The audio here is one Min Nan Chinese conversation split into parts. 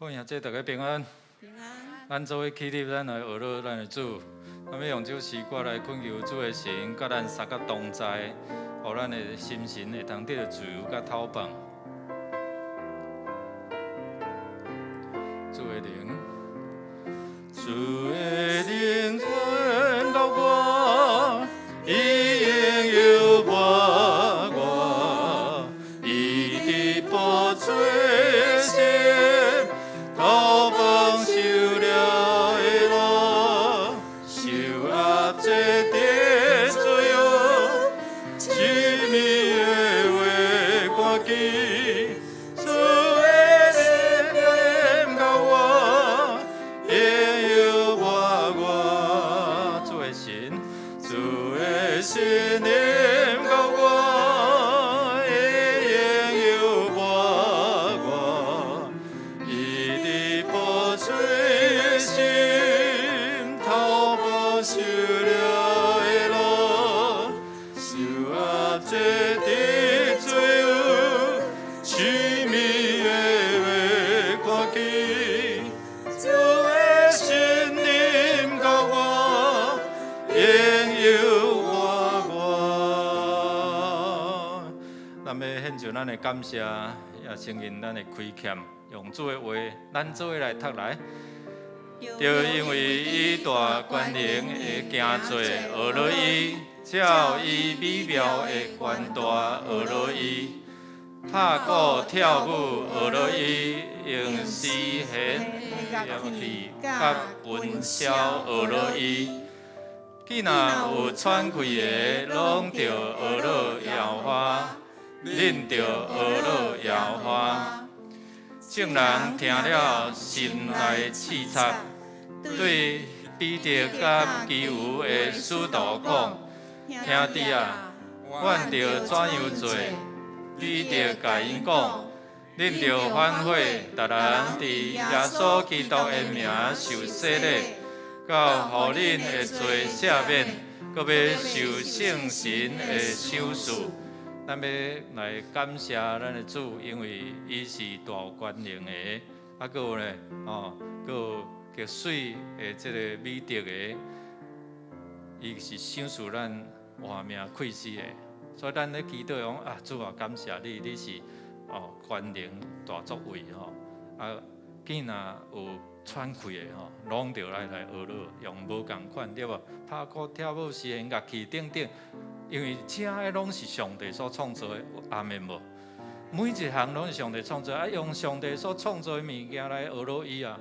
好，兄弟大家平安。平安。咱做伙起立，咱來學樂咱的主。咱欲用這首詩歌來懇求主的神，佮咱相佮同在，予咱的心神會當得著自由佮透放。主的靈，主的靈臨到我，伊應有我我，伊佇寶座前，透放受了的路，受壓制的自由，痴迷的話趕緊，主的靈臨到我，應有我我，主的神，主的神臨到我，應有我我，伊佇寶座前，透放受了的路，受壓制的自由，痴迷的話趕緊，主的神臨到我，應有我我。咱欲獻上咱的感謝，也承認咱的虧欠，用主的話，咱做伙來讀來。著因為伊大權能的行做，學樂伊，照伊美妙的權大，學樂伊，拍鼓跳舞，學樂伊，用絲弦樂器佮琴簫學樂伊。既若有喘氣的，攏著學樂耶和華，恁著學樂耶和華。眾人聽了，心內刺插，對彼得佮其餘的使徒講：兄弟啊，阮著怎樣做？彼得共𪜶講：恁著反悔，逐人佇耶穌基督的名受洗禮，到予恁的罪赦免，閣欲受聖神的賞賜。咱欲來感謝咱的主，因為伊是大有權能的，啊，閣有咧，哦，閣有極媠的這個美德的，伊是賞賜咱活命氣息的。所以咱咧祈禱講啊，主啊，感謝你，你是哦權能大作為吼，啊，既若有喘氣的吼，攏著來來學樂，用無仝款對無？拍鼓跳舞、絲弦樂器等等。因為這个攏是上帝所創造的，阿們無？每一項攏是上帝創造，啊，用上帝所創造的物件來學樂伊啊。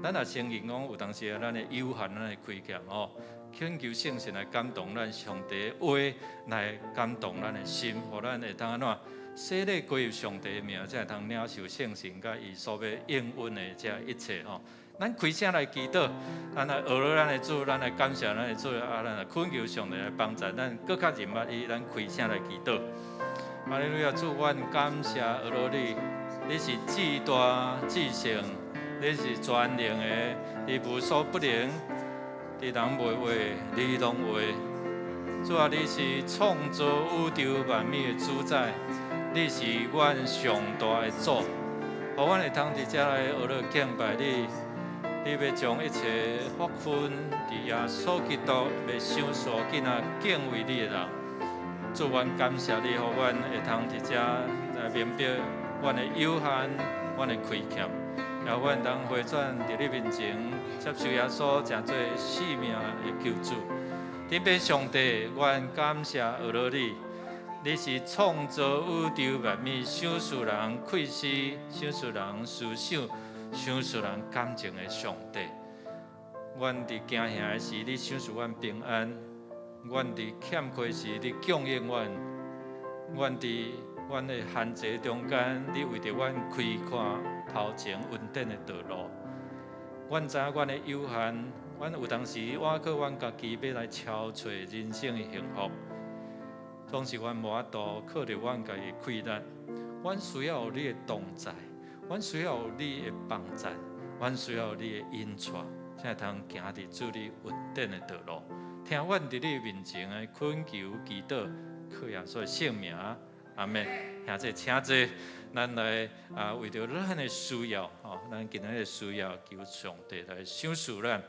咱也承認講有當時啊，咱的有限，咱的虧欠吼，懇求聖神來感動咱，上帝的話來感動咱的心，予咱會當按怎洗禮歸入上帝的名，才會當領受聖神佮伊所欲應允的這一切吼。咱開聲來祈禱，咱來學樂咱的主，咱來感謝咱的主，啊，咱來懇求上帝來幫助咱，閣較認捌伊。咱開聲來祈禱。哈利路亞，主，阮感謝學樂你，你是至大至聖，你是全能的，你無所不能，佇人袂話，你攏會。主啊，你是創造宇宙萬物的主宰，你是阮上大的主，予阮會通佇遮來學樂敬拜你。你欲將一切福分，佇耶穌基督欲賞賜予囝仔敬畏你的人。主，阮感謝你，予阮會通佇遮來明白阮的有限，阮的虧欠，也予阮當回轉佇你面前，接受耶穌成做生命的救主。天父上帝，阮感謝學樂你，你是創造宇宙萬物、賞賜人氣息、賞賜人思想、賞賜人感情的上帝。阮佇驚嚇的時，你賞賜阮平安；阮佇欠缺時，你供應阮；阮佇阮的限制中間，你為著阮開闊頭前恩典的道路。阮知影阮的有限，阮有當時倚靠阮家己欲來超揣人生的幸福，總是阮無法度靠著阮家己的氣力。阮需要有你的同在，阮需要有你的幫助，阮需要你的引帶，才會通行佇主你恩典的道路。聽阮佇你面前的懇求祈禱，靠耶穌的聖名，阿們。兄弟請坐，咱來啊，為著咱的需要，吼，咱今仔日的需要，求上帝來賞賜咱。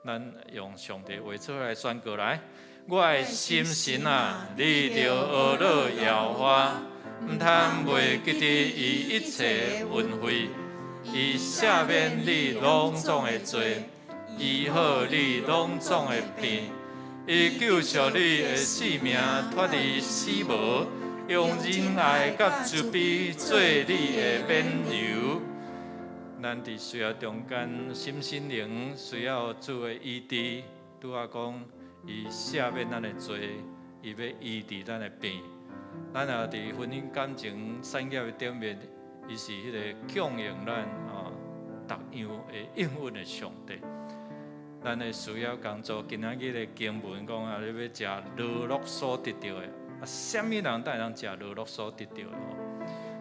咱用上帝話做來宣告來。我的心神啊，你著呵咾耶和華，毋通袂記得伊一切恩惠，伊赦免你攏總的罪，醫好你攏總的病，伊救贖你的性命脫離死無，用仁愛佮慈悲做你的免由。咱佇需要中間，心身靈需要主的醫治，拄仔講伊赦免咱的罪，伊欲醫治咱的病。咱也佇婚姻感情產業的頂面，伊是彼個供應咱啊，逐樣會應允的上帝。咱的需要工作，今仔日的經文講啊，你欲食勞碌所得著的，啊，啥物人才會當食勞碌所得著的吼？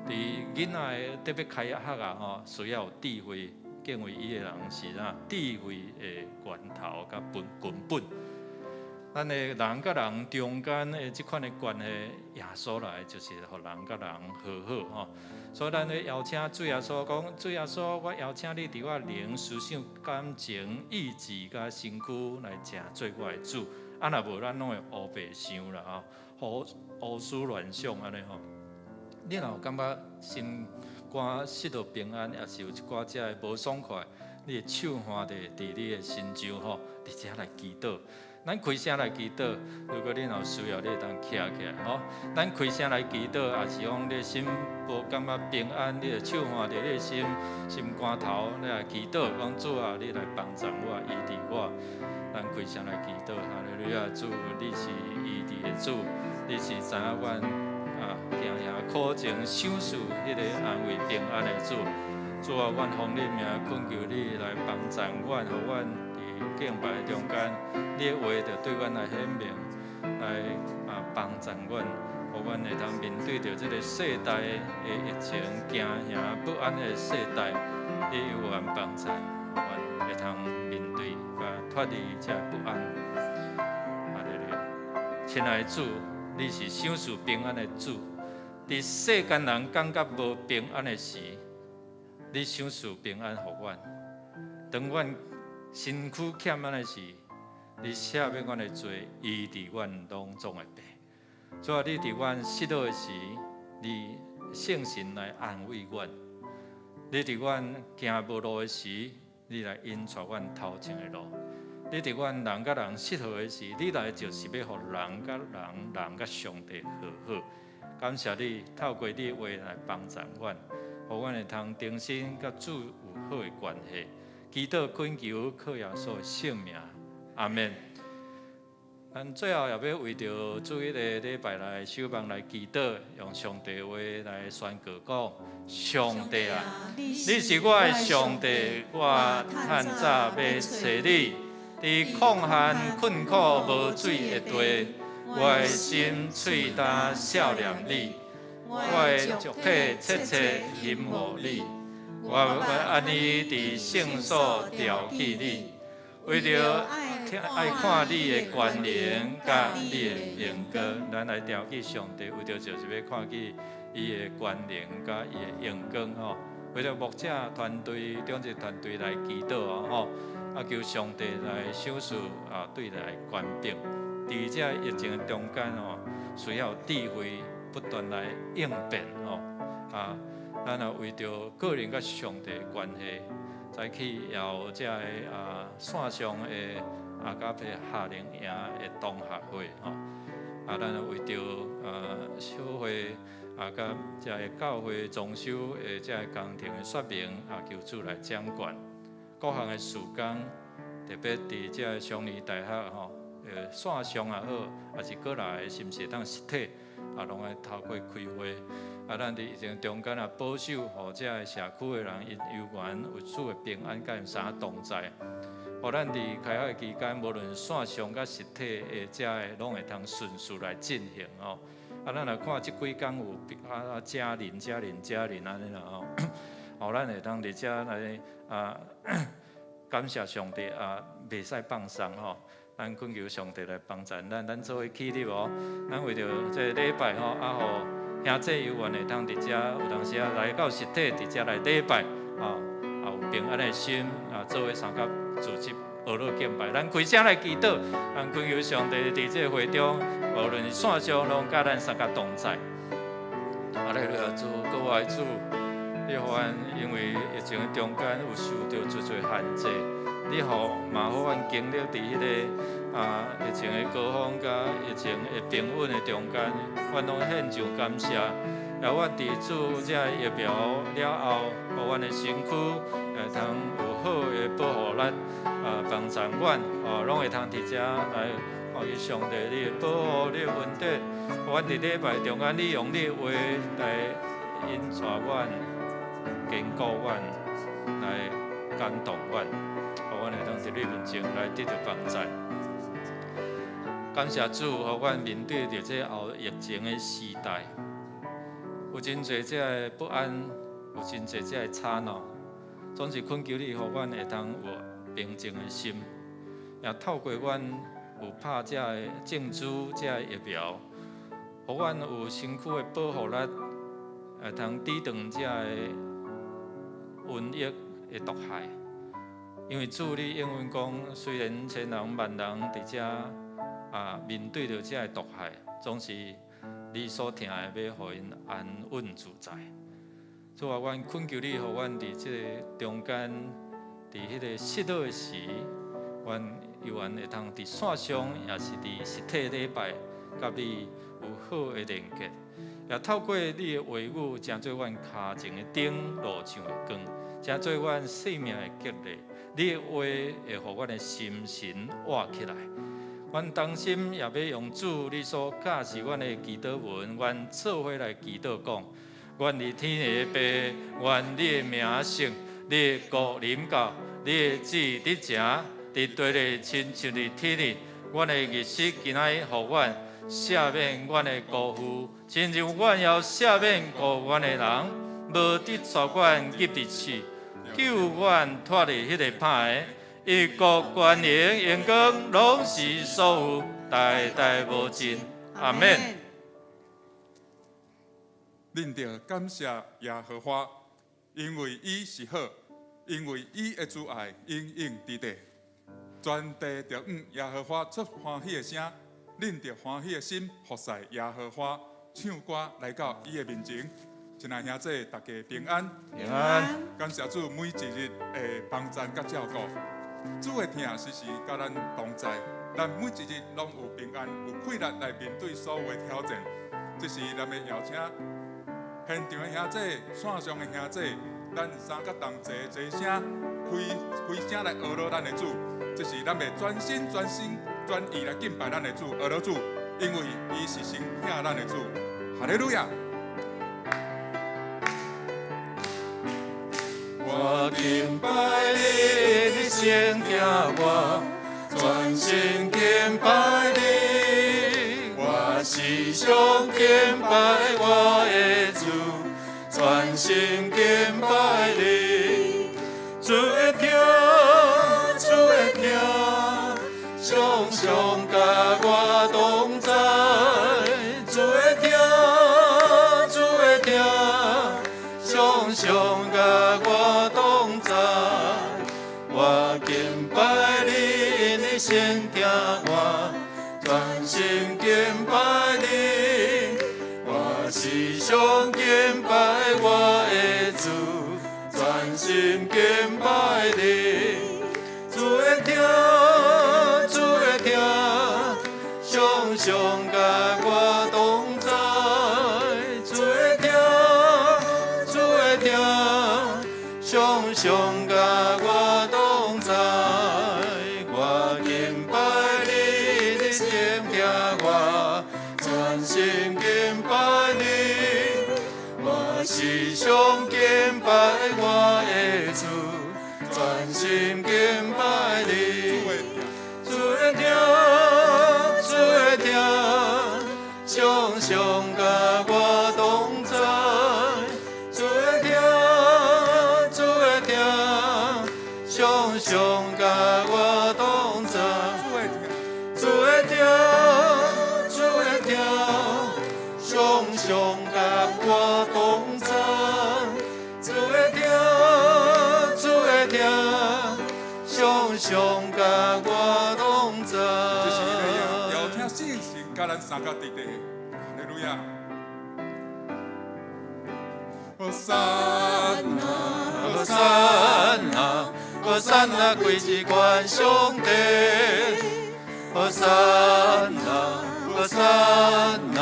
佇囡仔的特別開學啊吼，需要有智慧，敬畏伊的人是啥？智慧的源頭佮本根本。咱的人佮人中間的這款的關係，耶穌來就是予人佮人和好吼。所以咱咧邀請主耶穌講，主耶穌，我邀請你佇我靈、思想、感情、意志佮身軀來成做我的主。啊，若無咱攏會烏白想啦吼，胡胡思亂想按呢吼。你若有感覺心肝失落平安，抑是有一寡遮的無爽快，你的手環佇你的心上吼，佇遮來祈禱。咱開聲來祈禱，如果你若有需要，你會當徛起來吼。咱開聲來祈禱，抑是講你心無感覺平安，你的手環佇你的心肝頭，你來祈禱，講主啊，你來幫助我，醫治我。咱開聲來祈禱，哈利路亞，主，你是醫治的主，你是知影阮啊，行行苦情賞賜彼个安慰平安的主。主啊，阮奉你名懇求你來幫助阮，予阮佇敬拜中間，你的話就對阮來顯明，來啊幫助阮，予阮會當面對著這个世代的疫情驚嚇不安的世代，你有阮幫助，阮會當面對佮脫離這不安。哈利路亞，親愛的主，你是賞賜平安的主。佇世間人感覺無平安的時，你賞賜平安予阮。當阮身軀欠安的時，你赦免阮的罪，醫治阮攏總的病。主啊，你佇阮失落的時，你聖神來安慰阮；你佇阮行無路的時，你來引帶阮頭前的路。你佇阮人佮人失和的時，你來就是欲予人佮人、人佮上帝和好。感謝你透過你的話來幫助阮，予阮會通重新佮主有好的關係。祈禱懇求靠耶穌的聖名，阿們。咱最後也欲為著主日的禮拜來守望來祈禱，用上帝話來宣告講：上帝啊，你是我的上帝，我趁早欲揣你。佇曠旱困苦無水的地，我的心喙焦數念你，我的足體切切欣慕你。我欲按呢佇聖所調起你，為著愛看你的權能佮你的榮光，咱來調起上帝，為著就是欲看見伊的權能佮伊的榮光吼。為著牧者團隊、長執團隊來祈禱哦吼，啊求上帝來賞賜啊對來權柄。佇這疫情的中間吼，需要智慧不斷來應變吼啊。咱也為著個人佮上帝的關係，早起也有這个啊線上的阿加培夏令營的同學會吼。啊，咱也為著啊小會啊佮這个教會裝修的這個工程的說明啊，求主來掌管各項的事工，特別佇這个雙語大學吼，線上也好，抑是閣來是毋是會當實體，啊，攏愛透過開會。啊，咱佇疫情中間啊，保守予這个社區的人，𪜶有緣有主的平安，佮𪜶相同在。予咱佇開學期間，無論線上佮實體的這个，攏會通順序來進行吼。啊，咱來看這幾工有啊加人、加人、加人按呢啦吼。予咱會當佇遮來啊，感謝上帝啊，袂使放鬆吼。咱懇求上帝來幫助咱，咱做伙起立哦。咱為著這个禮拜吼，啊，予兄姊有緣會當佇遮，有當時啊來到實體佇遮來禮拜，啊，也有平安的心啊，做伙相佮組織學樂敬拜。咱開聲來祈禱，咱懇求上帝佇這個會中，無論是線上，攏佮咱相佮同在。哈利路亞，主，閣愛主，你予阮因為疫情的中間有受著濟濟限制，你予嘛予阮經歷佇彼个疫情的高峰佮疫情的平穩的中間，阮攏獻上感謝。也阮佇注這疫苗了後，予阮的身軀會通有好的保護力，幫助阮，哦，攏會通佇遮來，予上帝你的保護，你的恩典，予阮佇禮拜中間，你用你的話來引帶阮、堅固阮、來感動阮，予阮會當佇你面前來得著幫助。感謝主，予阮面對著這後疫情的時代，有真濟這个不安，有真濟這個吵鬧，總是懇求你，予阮會當有平靜的心，也透過阮有拍這个種子、這个疫苗，予阮有身軀的保護力，會通抵擋這個瘟疫的毒害。因為主你應允講，雖然千人萬人佇遮面對著這个毒害，總是你所疼的，欲予𪜶安穩自在。主啊，阮懇求你，予阮佇這個中間，佇彼个失落的時，阮猶原會通佇線上，也是佇實體禮拜，佮你有好的連結。也透過你的話語，成做阮跤前的燈，路上的光，成做阮生命的激勵。你的話會予阮的心神活起來。阮同心也欲用主你所教示阮的祈禱文，阮做伙來祈禱講：願佇天的父，願你的名聖，你的國臨到，你的旨意執行，佇地裡親像佇天裡。阮的日食今仔日予阮，赦免阮的辜負，親像阮也赦免辜負阮的人，無得帶阮入佇試，救阮脫離彼個歹的。因國權榮榮光攏是所有，代代無盡。阿門。恁著感謝耶和華，因為伊是好，因為伊的慈愛永永佇地。全地著向耶和華出歡喜的聲，恁著歡喜的心服侍耶和華，唱歌來到伊的面前。親愛兄弟，大家平安。平安。感謝主每一日的幫贊佮照顧，主的疼時時佮咱同在，咱每一日攏有平安，有氣力來面對所有的挑戰。這時咱欲邀請現場的兄弟、線上的兄弟，咱三個同齊齊聲，開開聲來呵咾咱的主。這時咱欲專心、專心、專意來敬拜咱的主，呵咾主，因為伊是神疼咱的主。哈利路亞！我敬拜你，你先疼我，全心敬拜你，我時常敬拜我的主，全心敬拜你。主的疼，主的疼，常常佮我同在。主的疼，主的疼，常常佮我同在。我敬拜你，你先疼我，全心敬拜你。我時常敬拜我的主，全心敬拜你。主的疼，主的疼，常常佮我同在。主的疼，主的疼，常常佮我同在。我敬拜你，你先疼我，全心敬拜你。我時常敬拜我的主，全心敬拜你。主的疼，主的疼，常常佮我同在。主的疼，主的疼，常常佮我同在。主的疼，主的疼，常常佮常佮我同在。這是咧邀請聖神佮咱相佮佇地，哈利路亞。和散那，和散那，和散那，歸至關上帝。和散那，和散那，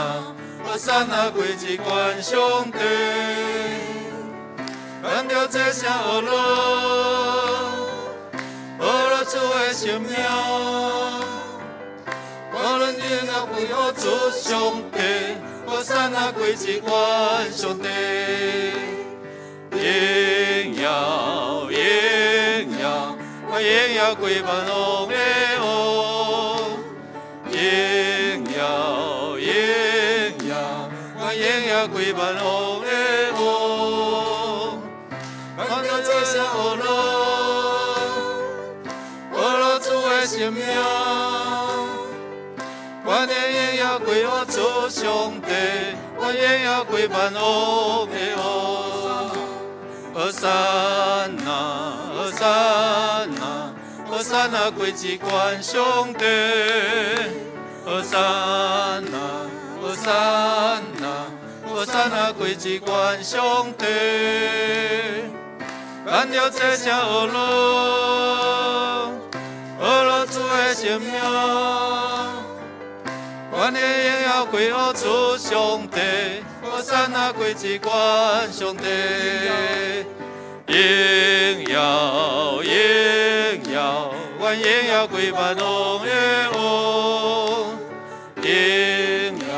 和散那，歸至關上帝。咱著齊聲學樂，學樂主的聖名。無論榮耀歸予主上帝，和散那歸至關上帝。榮耀榮耀，願榮耀歸萬王的王。榮耀榮耀，願榮耀歸萬王的王。咱著齊聲學樂，學樂主的聖名。願榮耀歸予主上帝，願榮耀歸萬王的王。和散那，和散那，和散那，歸至關上帝。和散那，和散那，和散那，歸至關上帝。咱著齊聲學樂，學樂主的聖名。願榮耀歸予主上帝，和散那歸至關上帝。榮耀榮耀，願榮耀歸萬王的王。榮耀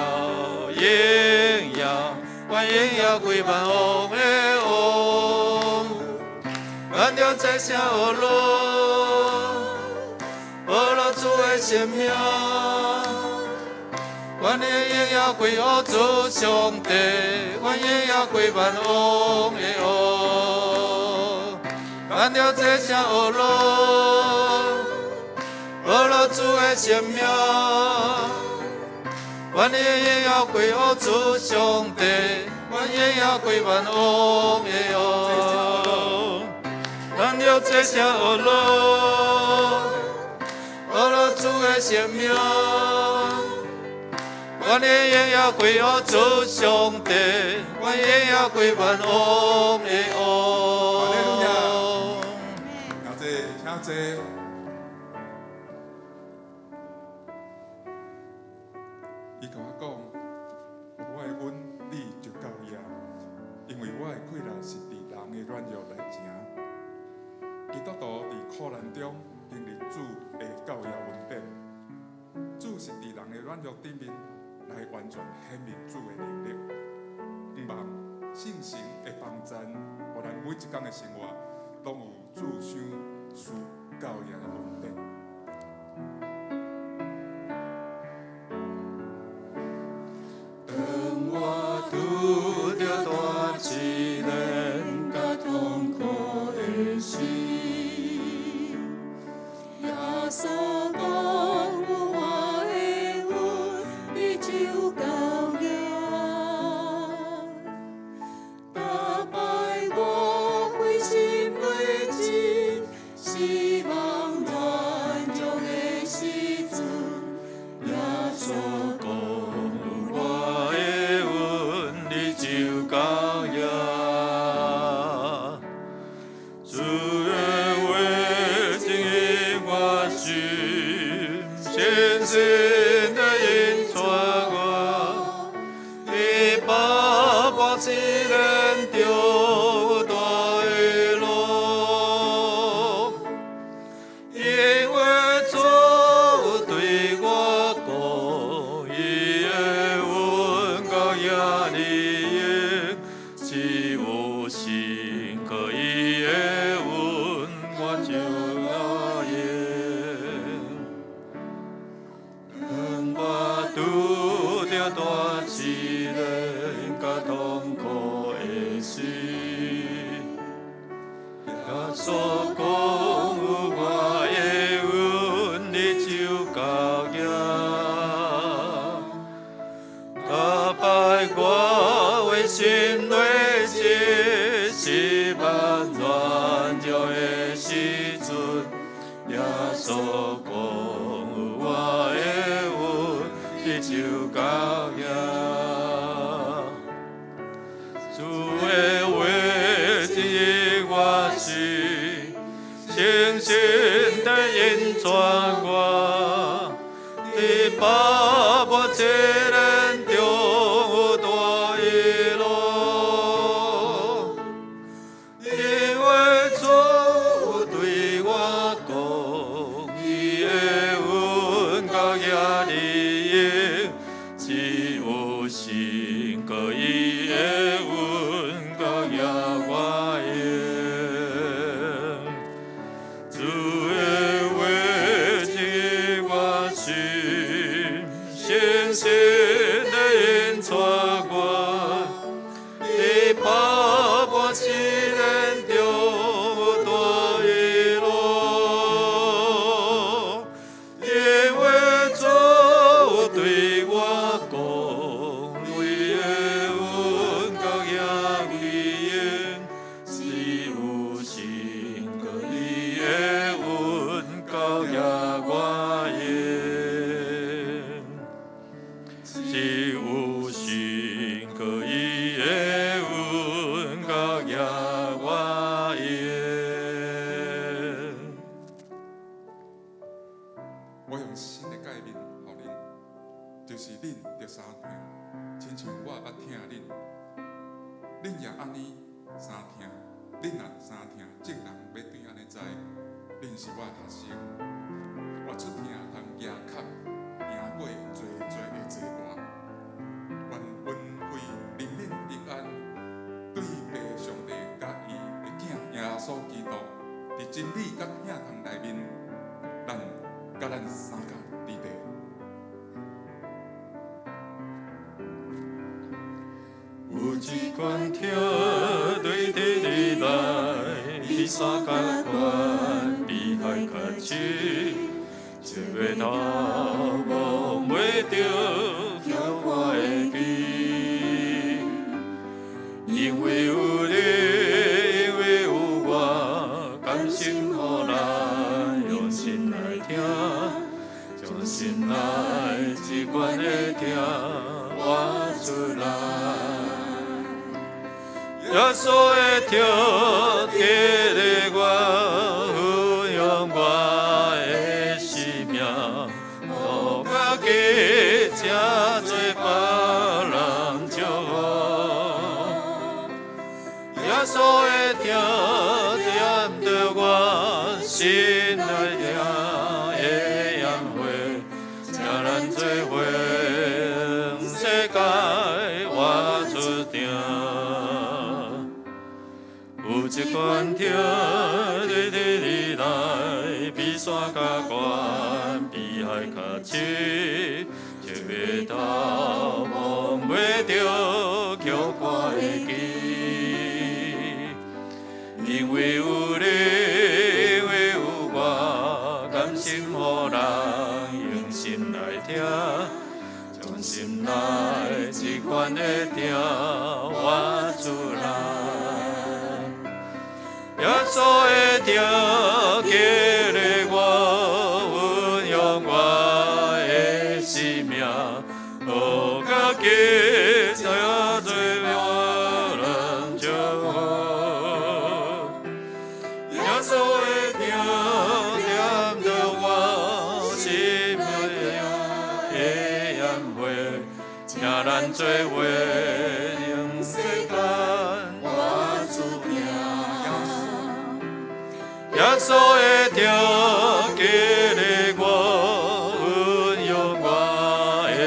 榮耀，願榮耀歸萬王的王。咱著齊聲學樂，學樂主的聖名。願榮耀歸予主上帝，願榮耀歸萬王的王。咱著齊聲學樂，學樂主的聖名。願榮耀歸予主上帝，願榮耀歸萬王的王。咱著齊聲學樂，學樂主的聖名。願榮耀歸予主上帝，願榮耀歸萬王的王。哈利路亞。請坐，請坐。伊共我講，有我的恩，你就夠贏，因為我的氣力是佇人的軟弱來成。基督徒佇苦難中經歷主的教育恩典，主是佇人的軟弱頂面來完全顯明主的能力。毋望聖神的幫贊，予咱每一工的生活攏有主賞賜教育的恩典。當我拄著大試煉佮痛苦的時，耶穌講有我的恩，你就夠贏。逐擺我灰心內真失望軟弱的時陣，耶穌講有我的恩，你就夠贏。主的話指引我心，深深的引帶我，一步步試煉中有大的路。因為主對我講，伊的恩夠贏你用，只有信靠伊的恩，我就會贏。當我拄著大試煉佮痛苦的時，耶穌講有我的恩，你就夠贏。逐擺我灰心內真失望軟弱的時陣，耶耶穌講有我的恩，你就到遐。主的話指引我心，深深的引帶我，佇百般試煉中有大喜樂。因為主對我講，伊的恩膏遮爾用，只有勝過伊的恩膏遮我用。主的話指引我心，深深的引帶我，佇百般試煉中有大喜樂。因為主對我講，伊的恩膏遮爾用，只有勝過伊的恩膏遮我用。只有勝過伊的恩膏遮我用。我用新的誡命予恁，就是恁著相疼，親像我捌疼恁，恁也按呢相疼。恁若相疼，眾人欲對按呢知，恁是我的學生。活出疼通夯坎，贏過濟濟的災禍。願恩惠、憐憫、平安，對父上帝佮伊的囝耶穌基督，佇真理佮疼痛內面，咱佮咱相佮佇地。有一款疼對天而來，比山較懸，比海較深，一月頭摸袂著，予我會記。因為有你，因為有我，甘心予咱用心來聽，將心內這款的疼活出來。耶穌的疼激勵我，滋養我的生命，予家己這做別人祝福。耶穌的疼念著我心內疼的鹽火，請咱做伙向世界活出疼。有一款疼對天而來，比山較懸，比海較深，一月頭摸袂著，予我會記。因為有你，因為有我，甘心予人用心來聽，將心內這款的疼活出來。耶穌的疼激勵我，滋養我的生命，予家己這做別人祝福。耶穌的疼念著我心內的鹽火，請咱做伙向世間活出疼。耶穌的疼激勵我，滋養我的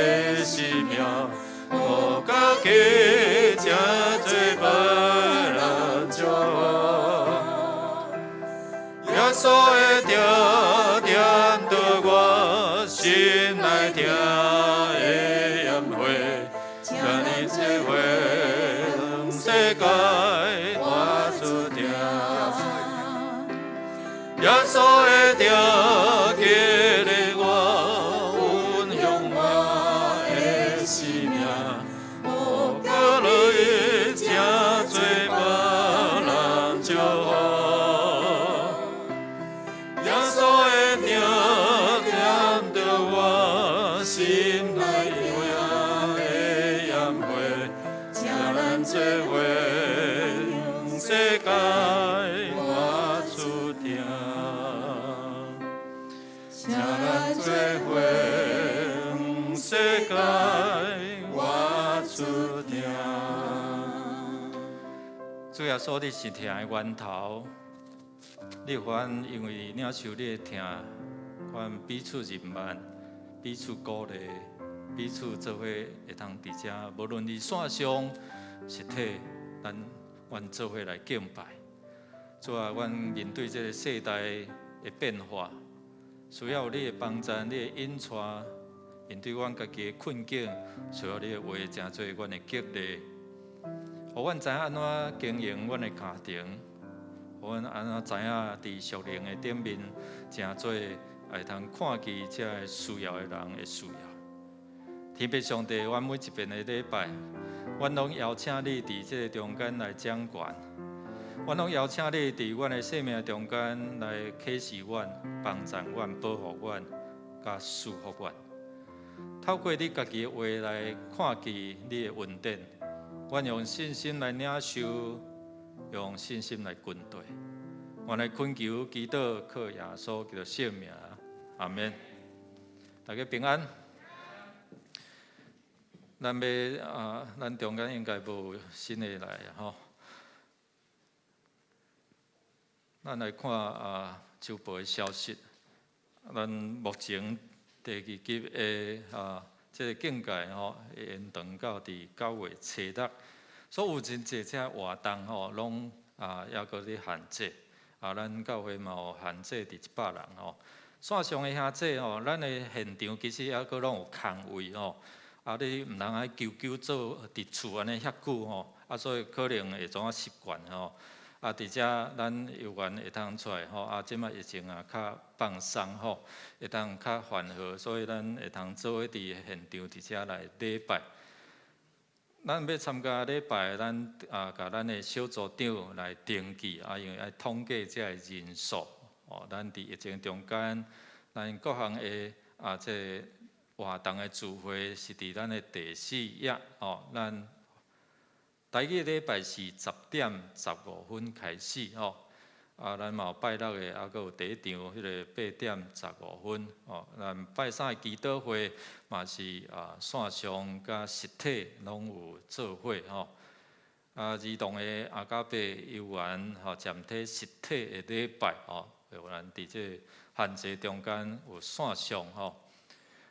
生命，予家己這做別人祝福。耶穌的疼念著我心內疼的鹽火，請你做伙向世界活出疼。耶穌的疼激勵我，滋養我的生命，予家己這做別人祝福。耶穌的疼世界我出疼。請咱做伙向世界活出疼。主耶穌，你是疼的源頭，你予阮因為領受你的疼，阮彼此認萬，彼此鼓勵，彼此做伙會當佇遮，無論佇線上實體，咱阮做伙來敬拜。主啊，阮面對這個世代的變化，需要你的幫助，你的引帶。面對阮家己的困境，需要你的話成做阮的激勵，予阮知影按怎經營阮的家庭，予阮按怎知影佇屬靈的頂面，成做會通看見這个需要的人的需要。天父上帝，阮每一遍的禮拜，阮攏邀請你佇這个中間來掌權，阮攏邀請你佇阮的生命中間來啟示阮、幫助阮、保護阮、佮祝福阮。透過你家己的話來看見你的恩典，阮用信心來領受，用信心來跟隨。阮來懇求祈禱，靠耶穌基督聖名，阿門。大家平安。咱欲啊，咱中間應該無新的來吼。咱來看啊，週報的消息。咱目前第二級的啊，這个警戒吼，延長到佇9月初6，所以有真濟這活動吼，攏啊猶閣咧限制。啊，咱教會嘛有限制佇100人吼。線上的兄弟吼，咱的現場其實猶閣攏有空位吼。啊，你毋通愛久久坐佇厝按呢遐久吼，啊，所以可能會怎啊習慣吼。啊，佇遮咱有緣會通出來吼，啊，這擺疫情也較放鬆吼，會當較緩和，所以咱會通做伙佇現場佇遮來禮拜。咱欲參加禮拜，咱啊，共咱的小組長來登記，啊，因為愛統計這个人數。哦，咱佇疫情中間，咱各項的啊，這个活動的聚會是佇咱的第四頁哦，咱台語禮拜是10點15分開始吼，啊，咱嘛有拜六的，啊，閣有第一場彼个8點15分哦。咱拜三的祈禱會嘛是啊線上佮實體攏有做伙吼。啊，兒童的阿加伯幼兒吼，暫停實體的禮拜吼，有咱佇這个限制中間有線上吼。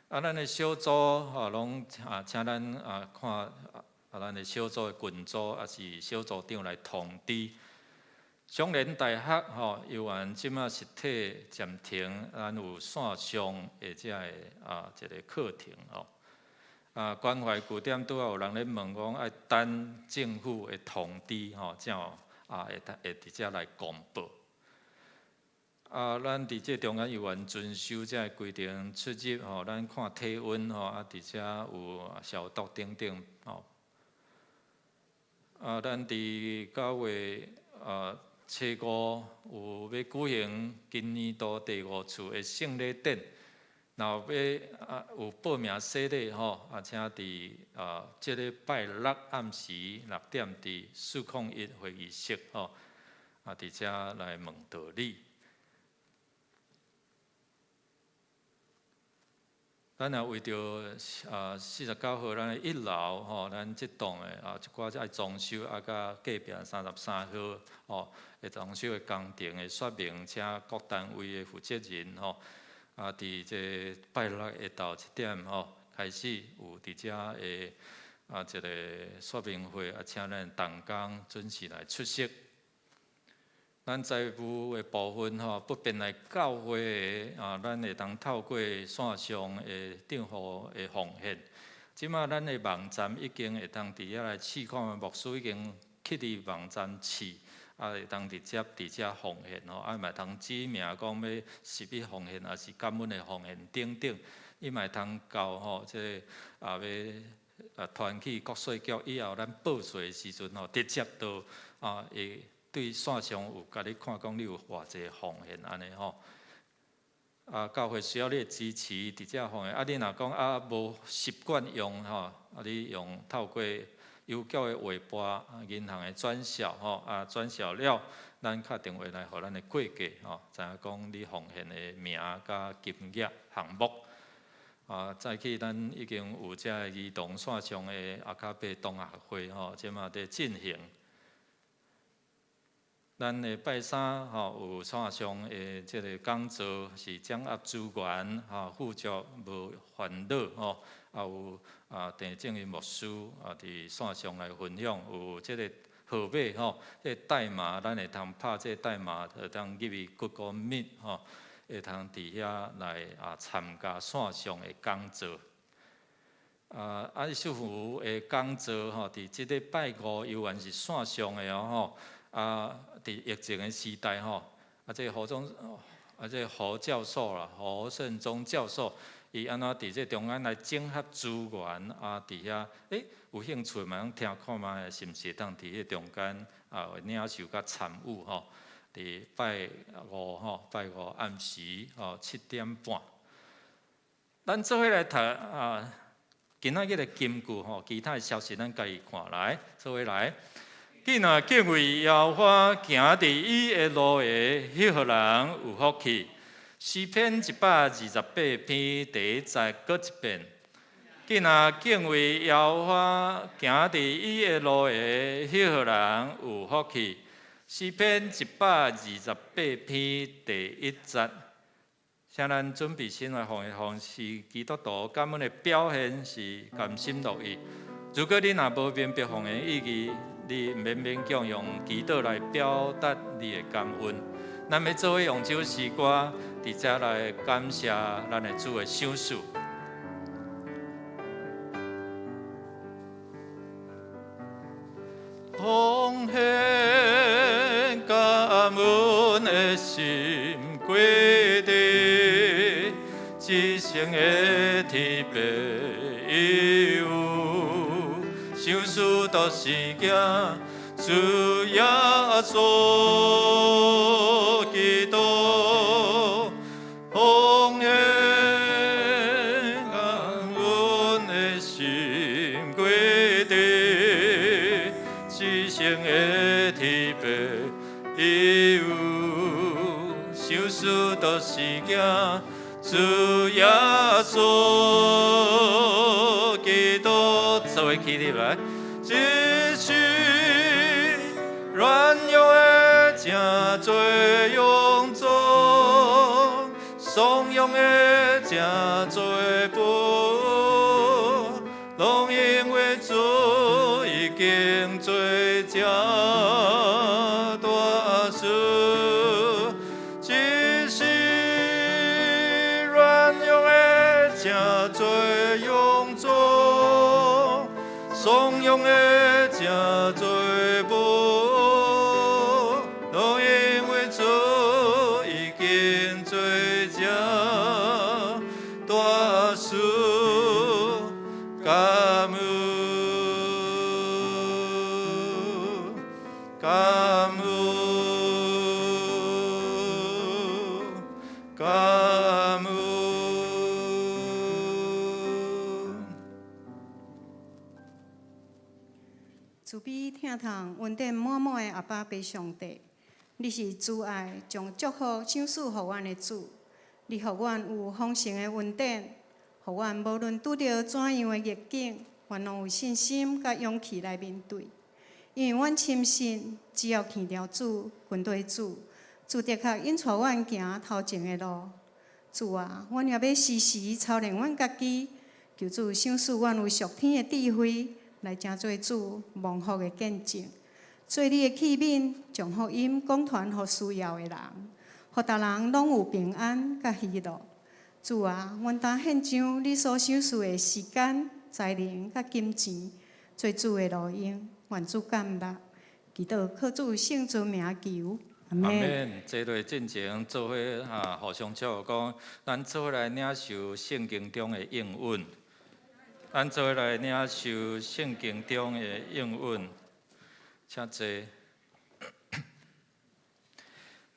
啊，咱的小組吼，攏啊，請咱啊看啊，咱的小組的群組，抑是小組長來通知。雙連大學吼，猶原這馬實體暫停，咱有線上的這个啊一個課程吼。啊，關懷據點拄仔有人咧問講，愛等政府的通知吼，才有啊會會佇遮來公布。啊，咱佇這中間猶原遵守這个規定出入吼，咱看體溫吼，啊，佇遮有消毒等等吼。啊，咱佇9月初5有欲舉行今年度第五次的聖禮典，若欲啊有報名洗禮吼，啊，請佇啊這禮拜六暗時6點佇401會議室吼，啊，佇遮來問道理。咱也為著啊49號咱的一樓吼，咱這棟的啊一寡愛裝修啊，佮隔壁33號吼的裝修的工程的說明，請各單位的負責人吼，啊，佇這拜六下晝7點吼開始有佇遮的啊一个說明會，啊，請咱同工準時來出席。咱財務的部分吼，不便來教會的啊，咱會當透過線上的帳戶的奉獻。這馬咱的網站已經會當佇遐來試看，牧師已經去佇網站試，啊，會當直接佇遮奉獻吼，啊，嘛會當指明講欲十一奉獻，抑是感恩的奉獻等等，伊嘛會通交吼，這个啊欲啊傳去國稅局以後，咱報稅的時陣吼，直接就啊會。對線上有共你看講你有偌濟奉獻按呢吼，啊教會需要你的支持佇遮方面，啊你若講啊無習慣用吼，啊你用透過郵邮局的划拨，银行的转销吼，啊转销了，咱敲电话来予咱的会计吼，知影講你奉獻的名佮金額項目。啊，早起咱已經有這个兒童線上的阿卡貝同學會吼，這嘛佇進行。咱的拜三吼有線上的這個講座，是掌握資源吼，富足無煩惱吼，啊有啊鄭正義牧師啊佇線上來分享，有這個號碼吼，這個代碼咱會通拍這個代碼，會當入去 Google Meet 吼，會通佇遐來啊參加線上的講座。啊，啊，師傅的講座吼，佇這禮拜五猶原是線上的哦吼。啊，佇疫情的時代吼，啊，這個何總，啊，這個何教授啦，何勝宗教授，伊按怎佇這中間來整合資源啊，佇遐，欸，有興趣嘛，通聽看覓，是毋是會當佇彼中間啊，領受佮參與吼？佇拜五吼，拜五暗時吼7點半，咱做伙來讀啊，今仔日的金句吼，其他的消息咱家己看來，做伙來。囝若敬畏耶和華，行佇伊的路的，彼號人有福氣。詩篇128篇第一節閣一遍。囝若敬畏耶和華，行佇伊的路的，彼號人有福氣。詩篇128篇第一節。請咱準備心來奉獻，是基督徒感恩的表現，是甘心樂意。如果你若無明白奉獻意義，你毋免勉強用祈禱來表達你的感恩。咱欲做伙用這首詩歌，佇遮來感謝咱的主的賞賜。奉獻感恩的心歸佇至聖的天父伊有賞賜，都是行主耶穌基督，奉獻感恩的心歸佇至聖的天父伊有賞賜，都是行主耶穌基督，做伙起立來，只是軟弱的誠濟勇壯，慫恿的誠濟不，攏因為主已經做這大事。只是軟弱的誠濟勇壯，慫恿的誠濟不，攏因為主已經做這大事。感恩，感恩，感恩。慈悲疼痛恩典滿滿的阿爸父上帝，你是慈愛將祝福賞賜予阮的主，你予阮有豐盛的恩典，予阮無論拄著怎樣的逆境，阮攏有信心佮勇氣來面對。因為阮深信，只要牽著主，跟隨主，主的確引帶阮行頭前的路。主啊，阮也欲時時操練阮家己，求主賞賜阮有屬天的智慧，來成做主蒙福的見證，做你的器皿，將福音講傳予需要的人，予逐人攏有平安佮喜樂。主啊，阮當獻上你所賞賜的時間、才能佮金錢，做主的路用。願主感納，祈禱靠主聖尊名求，阿阿們。們。坐落進前做伙啊，互相祝福講，咱做伙來領受聖經中的應允。咱做伙來領受聖經中的應允，請坐。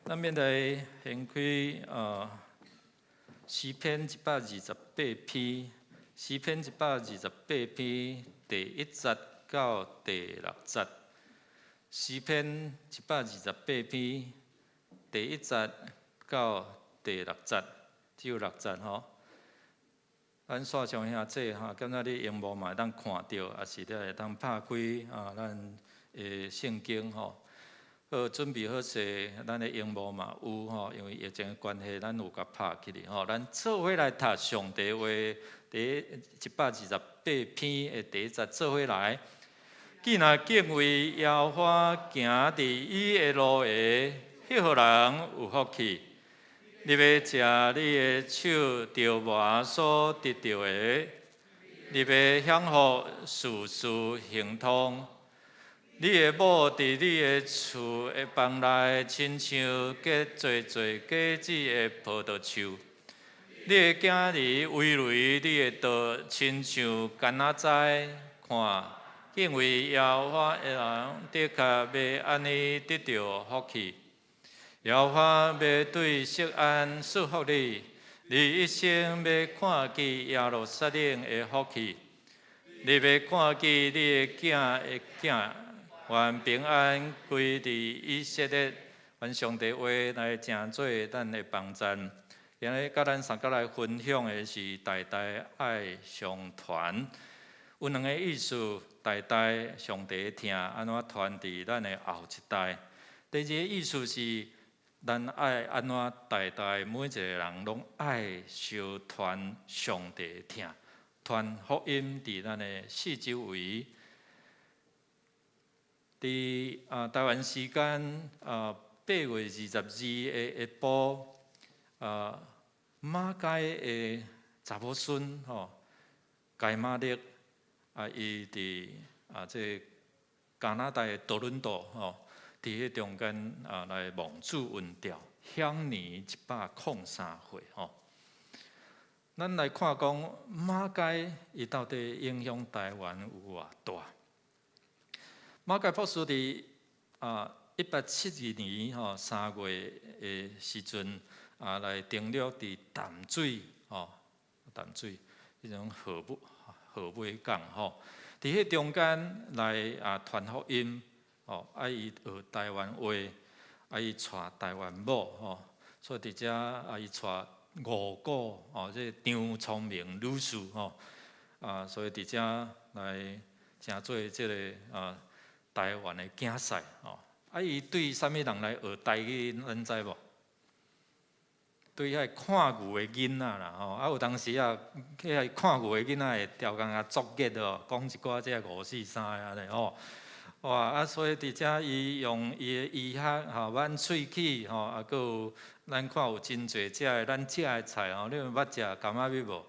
咱免來掀開啊，詩篇128篇，詩篇128篇第一節。到第六節。詩篇一百二十八篇第一節到第六節，只有六節吼。咱線上兄姊吼，敢若你螢幕嘛會當看著，抑是你會當拍開啊，咱的聖經吼。好，準備好勢，咱的螢幕嘛有吼，因為疫情的關係，咱有共拍起來吼。咱做伙來讀上帝話，第128篇的第一節做伙來。既若敬畏耶和華，行佇伊的路的，彼號人有福氣。你欲藉你的手著磨所得著的，你欲享福，事事亨通。你的某佇你的厝的房內，親像結濟濟果子的葡萄樹。你的囝兒偎隨你的桌，親像柑仔栽。看，敬畏耶和華的人，的確欲按呢得著福氣。耶和華欲對錫安賜福你，你一生欲看見耶路撒冷的福氣。你欲看見你的囝的囝，願平安歸佇以色列。願上帝話來成做咱的幫贊。今日佮咱相共來分享的是代代愛相傳，有兩個意思：代代上帝的疼按怎傳佇咱的後一代。第二個意思是，咱愛按怎代代每一個人攏愛相傳上帝的疼，傳福音佇咱的四周圍。佇台灣時間8月22的下晡，馬偕的查某孫吼，該瑪力啊，伊佇這個加拿大的多倫多吼，佇彼中間來亡主恩召，享年103歲吼。咱來看講馬偕伊到底影響台灣有偌大？馬偕博士佇1872年吼3月的時陣來登陸佇淡水吼，淡水彼種號尾港吼，佇彼中間來傳福音吼，伊學台灣話，伊娶台灣某吼，所以佇遮伊娶五股吼，這個張聰明女士吼，所以佇遮來成做這個台灣的囝婿吼。伊對啥物人來學台語，咱知無？對彼個看牛的囡仔啦吼，有當時啊，彼個看牛的囡仔會刁工啊作業哦，講一寡這個五四三按呢吼。哇！所以佇遮伊用伊的醫學吼，挽喙齒吼，閣有咱看有真濟這个咱食的菜吼，你有捌食柑仔蜜無？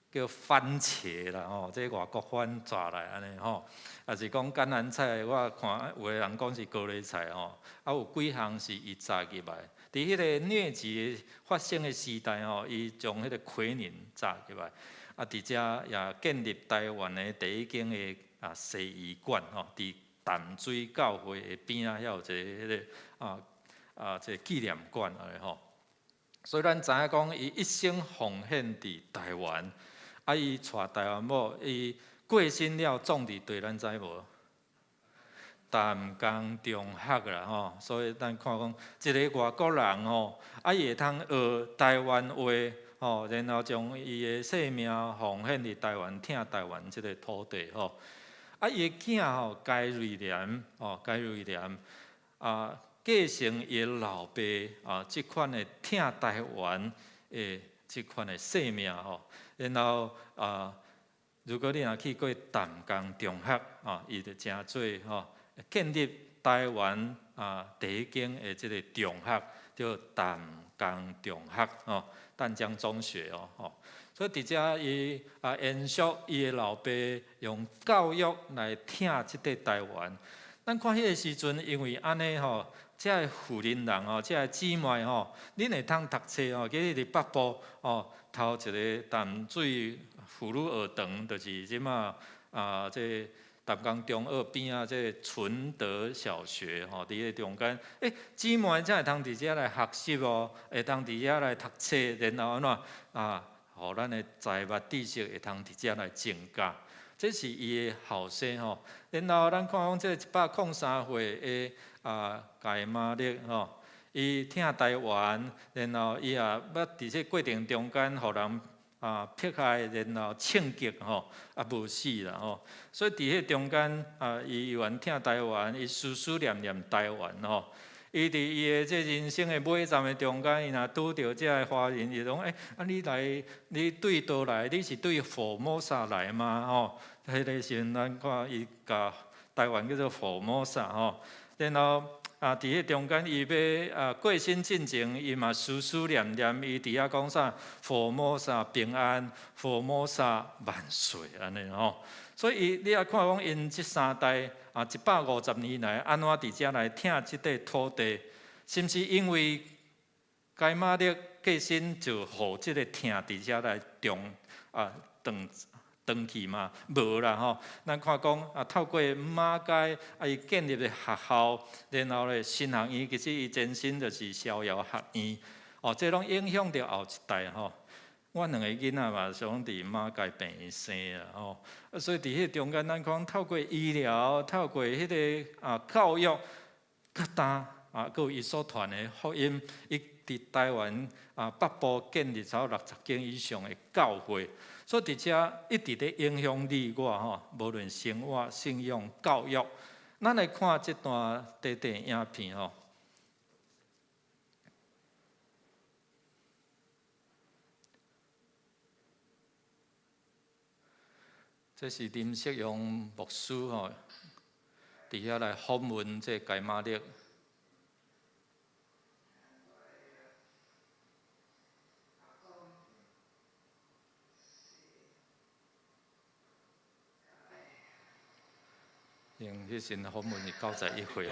叫番茄啦吼，這外國番摘來按呢吼，抑是講甘藍菜，我看有的人講是高麗菜吼，有幾項是伊摘入來。佇彼個瘧疾發生的時代吼，伊將彼個奎寧摘入來，佇遮也建立台灣的第一間的西醫館吼，佇淡水教會的邊仔遐有一个彼個這個紀念館按呢吼。所以咱知影講，伊一生奉獻佇台灣，伊娶台灣某，伊過身了葬佇佗，咱知無？淡江中學啦吼，所以咱看講一个外國人吼，伊會通學台灣話吼，然後將伊的性命奉獻佇台灣，疼台灣這个土地吼。伊的囝吼，該瑞蓮吼，該瑞蓮繼承伊的老爸這款的疼台灣的這款的性命吼，然後如果你若去過淡江中學伊就成做吼建立台灣第一間的這个中學，叫淡江中學吼，淡江中學哦吼。所以佇遮伊延續伊的老爸用教育來疼這塊台灣。咱看彼个時陣，因為按呢吼，這个婦人人吼，這个姊妹吼，恁會通讀冊吼，記得佇北部吼，頭一个淡水婦女學堂，就是這馬這個淡江中學邊仔這個純德小學吼，佇彼個中間，姊妹才會通佇遮來學習哦，會通佇遮來讀冊，然後按怎，予咱的財物知識會通佇遮來增加。這是伊的後生吼。然後咱看講這103歲的啊蓋瑪勒吼，伊疼台灣，然後伊也捌佇這過程中間，予人啊迫害，然後槍擊吼，啊無死啦吼。所以佇彼中間啊，伊猶原疼台灣，伊思思念念台灣吼。伊佇伊的這人生的尾站的中間，伊若拄著這个華人，伊講：欸，啊你來，你對佗來？你是對福摩沙來嗎？吼，彼个時陣咱看伊共台灣叫做福摩沙吼。然後啊，佇彼中間，伊欲啊過身進前，伊嘛思思念念，伊佇遐講啥？福摩沙平安，福摩沙萬歲，按呢吼。所以伊你也看講，𪜶這三代啊，150年來，按怎佇遮來疼這塊土地？是毋是因為該瑪勒過身就予這个疼佇遮來種啊斷斷去嗎？無啦吼！咱看講啊，透過馬偕啊，伊建立的學校，然後咧神學院，其實伊前身就是逍遙學院，哦，這攏影響著後一代吼。我兩个囡仔嘛，是攏佇馬偕病院生啦吼，啊，所以佇彼個中間，咱講透過醫療，透過彼个啊教育，較今啊，閣有伊所傳的福音，伊佇台灣啊北部建立超60間以上的教會，所以佇遮一直咧影響你我吼，無論生活、信仰、教育，咱來看這段短短影片吼。這是林錫陽牧師吼，佇遐來訪問這個蓋瑪勒。因彼時訪問是91歲。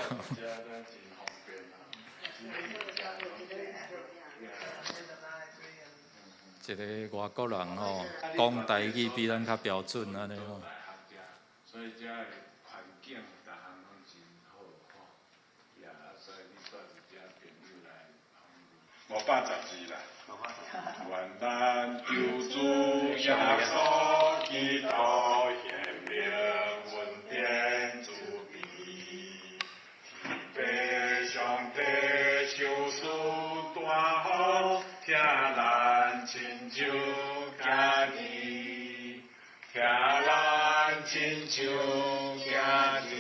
一个外國人吼，講台語比咱較標準按呢吼。所以遮的環境逐項攏真好吼，呀，所以你帶一遮朋友來訪問。510字啦。願咱求主耶穌基督顯明恩典慈悲，天父上帝賞賜大福，疼咱親像囝兒，疼咱親像囝兒。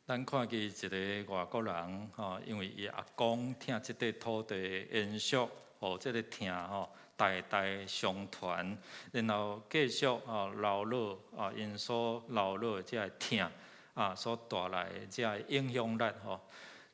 咱看見一个外國人吼，因為伊阿公疼這塊土地延續，予這个疼吼代代相傳，然後繼續吼留落啊，𪜶所留落這个疼啊，所帶來的這个影響力吼。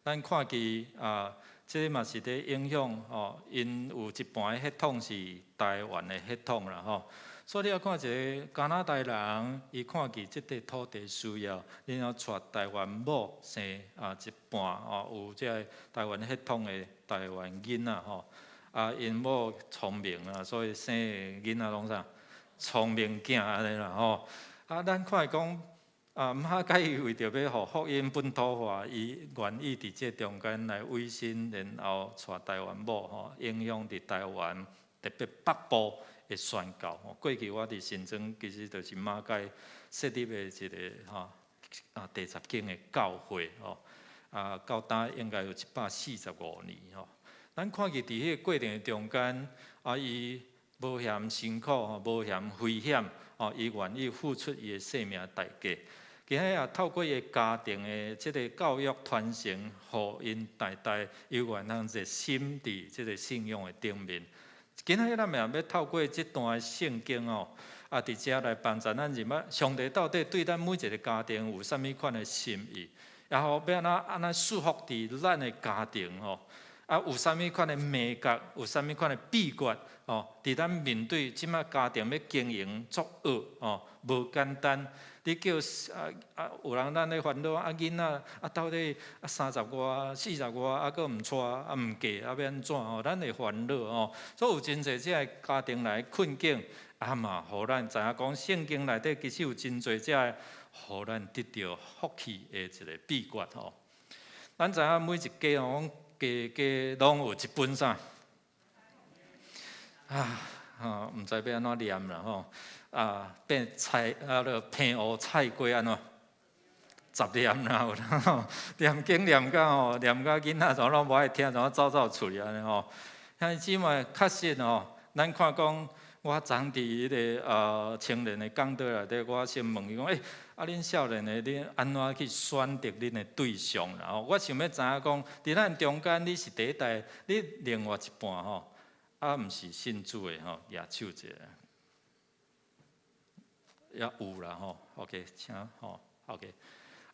咱看見啊，這个嘛是佇影響吼，𪜶有一半的血統是台灣的血統啦吼。所以你看一个加拿大人，伊看見這塊土地需要，然後娶台灣某生啊一半哦，有這个台灣血統的台灣囡仔吼。啊，𪜶某聰明啊，所以生的囡仔攏啥聰明囝按呢啦吼。啊，咱看講啊，馬偕伊為著欲予福音本土化，伊願意佇這中間來委身，然後娶台灣某吼，影響佇台灣特別北部的宣教吼。過去我佇新莊，其實就是馬偕設立的一个吼啊第十間的教會吼，啊到今應該有145年吼。咱看見佇彼个過程的中間，啊伊無嫌辛苦吼，無嫌危險吼，伊願意付出伊的生命代價。今仔也透過伊家庭的這个教育傳承，予𪜶代代猶原通熱心佇這个信仰的頂面。今仔日咱嘛欲透過這段聖經哦，啊，佇遮來幫助咱認捌上帝到底對咱每一个家庭有啥物款的心意，然後欲按怎按怎祝福佇咱的家庭吼，啊，有啥物款的秘訣，有啥物款的秘訣哦？佇咱面對這擺家庭欲經營足惡哦，無簡單。你叫啊啊，有人咱咧煩惱啊，囡仔啊，到底啊三十外、四十外啊，閣毋娶啊，毋嫁啊，欲按怎吼？咱會煩惱吼。所以有真濟這个家庭內困境，啊嘛，予咱知影講聖經內底其實有真濟這个，予咱得著福氣的一个秘訣吼。咱知影每一家吼，家家攏有一本啥？啊，吼，毋知欲按怎念啦吼。啊變菜啊，個棚烏菜粿按怎？10念啦，有人吼，念經念甲吼，念甲囡仔怎攏無愛聽，怎走走出去按呢吼。兄弟姊妹，確實吼，咱看講，我昨佇彼個青年的講道內底，我先問伊講，欸，啊恁少年的，恁按怎去選擇恁的對象啦？吼，我想欲知影講，佇咱中間，你是第一代，你另外一半吼，啊，毋是信主的吼，舉手者。也有啦吼，OK，請吼，OK。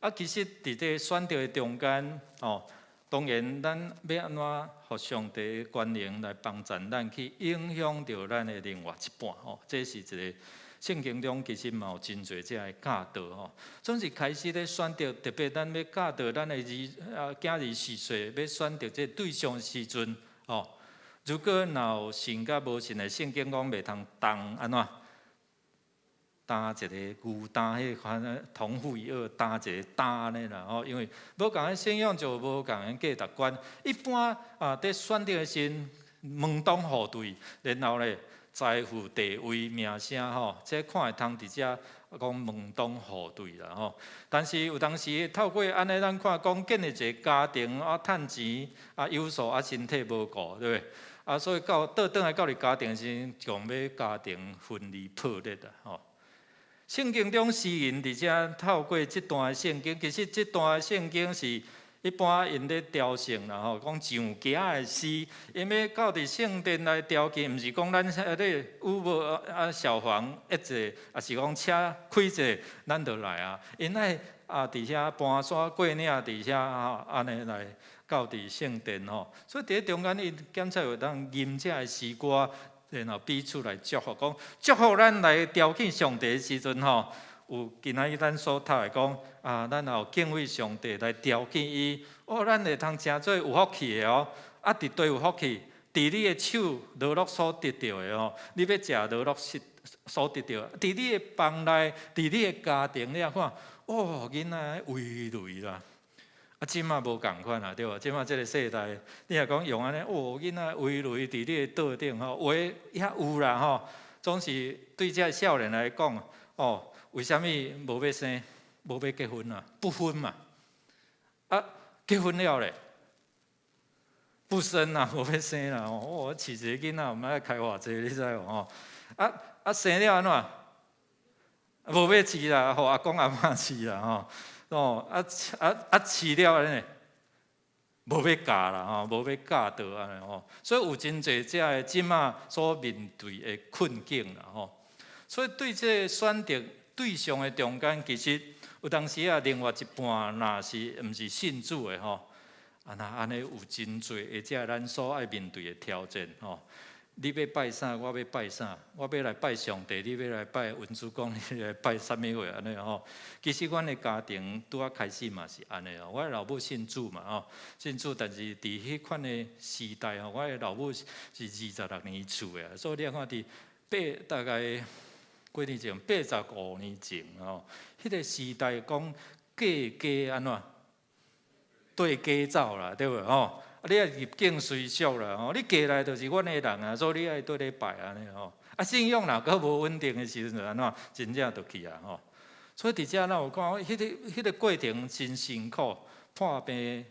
啊，其實佇這個選擇的中間，吼，當然咱欲按怎予上帝的權能來幫助咱去影響著咱的另外一半，吼，這是一個聖經中其實嘛有真濟這个教導吼。總是開始咧選擇，特別咱欲教導咱的兒啊囝兒序細，欲選擇這個對象時陣，吼，如果若有信佮無信的，聖經講袂通擔按怎？擔一個牛擔，彼款同負一軛擔一個擔按呢啦吼，因為無仝的信仰就無仝的價值觀。一般啊，佇選擇的時陣，門當戶對，然後咧財富、地位、名聲吼，這看會通佇遮講門當戶對啦吼。但是有當時透過按呢，咱看講建立一個家庭啊，趁錢啊，有數啊，身體無顧，對袂？啊，所以到倒轉來到佇家庭時，將欲家庭分離破裂啦吼。聖經中詩人佇遮透過這段聖經，其實這段聖經是一般𪜶咧朝聖啦吼，講上行的詩，𪜶欲到佇聖殿來朝覲，毋是講咱遐咧有無啊消防一坐，抑是講車開坐，咱就來啊。𪜶愛啊佇遐盤山過嶺，佇遐吼按呢來到佇聖殿吼。所以佇咧中間，伊檢測會當吟這个詩歌。然後彼此來祝福，講祝福咱來朝見上帝的時陣吼，有今仔日咱所讀的講啊，咱有敬畏上帝來朝見伊，哦，咱會通成做有福氣的哦，啊，佇佗有福氣，佇你的手勞碌所得著的哦，你欲食勞碌所得著，佇你的房內，佇你的家庭，你看，哦，囡仔威雷啦。啊，這馬無仝款啊，對無？這馬這个世代，你若講用按呢，哦，囡仔威雷佇你的桌頂吼，話也有啦吼。總是對這少年來講，哦，為啥物無欲生，無欲結婚啊？不婚嘛。啊，結婚了咧，不生啊，無欲生啦。哦，我飼一个囡仔，毋愛開偌濟，你知無吼？啊啊，生了按怎？無欲飼啦，予阿公阿嬤飼啦吼。哦，啊啊啊！飼了呢，無欲教啦吼，無欲教導按呢吼，所以有真濟這个這馬所面對的困境啦吼。所以對這个選擇對象的中間，其實有當時啊，另外一半若是毋是信主的吼，啊若按呢有真濟的這咱所愛面對的挑戰吼。你欲拜啥，我欲拜啥；我欲來拜上帝，你欲來拜文殊公，你來拜啥物貨按呢吼？其實阮的家庭拄仔開始嘛是按呢哦。我老母信主嘛吼，信主，但是佇彼款的時代吼，我的老母是26年厝的，所以你看佇八大概幾年前，85年前吼，彼個時代講嫁家按怎？綴家走啦，對無吼？啊！你愛入境隨俗啦吼，你嫁來就是阮的人啊，所以你愛綴咧拜按呢吼。啊，信仰若閣無穩定的時陣，按怎？真正就去啊吼。所以佇遮咱有看，彼個過程真辛苦，破病，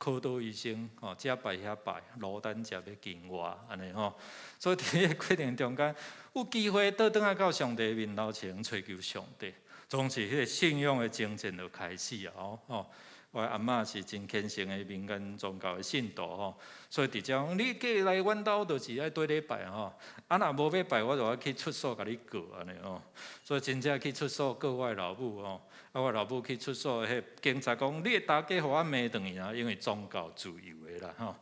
開刀醫生吼，這拜遐拜，蘆丹食欲經活按呢吼。所以佇彼個過程中間，有機會倒轉來到上帝面頭前揣求上帝，總是彼個信仰的征戰就開始啊吼。我阿嬤是真虔誠的民間宗教的信徒吼，所以佇遮講，你嫁來阮兜就是愛綴咧拜吼，啊若無欲拜，我就愛去出訴共你告按呢吼。所以真正去出訴告我老母吼，啊我老母去出訴，彼警察講，你的大家予我罵轉去啊，因為宗教自由的啦吼。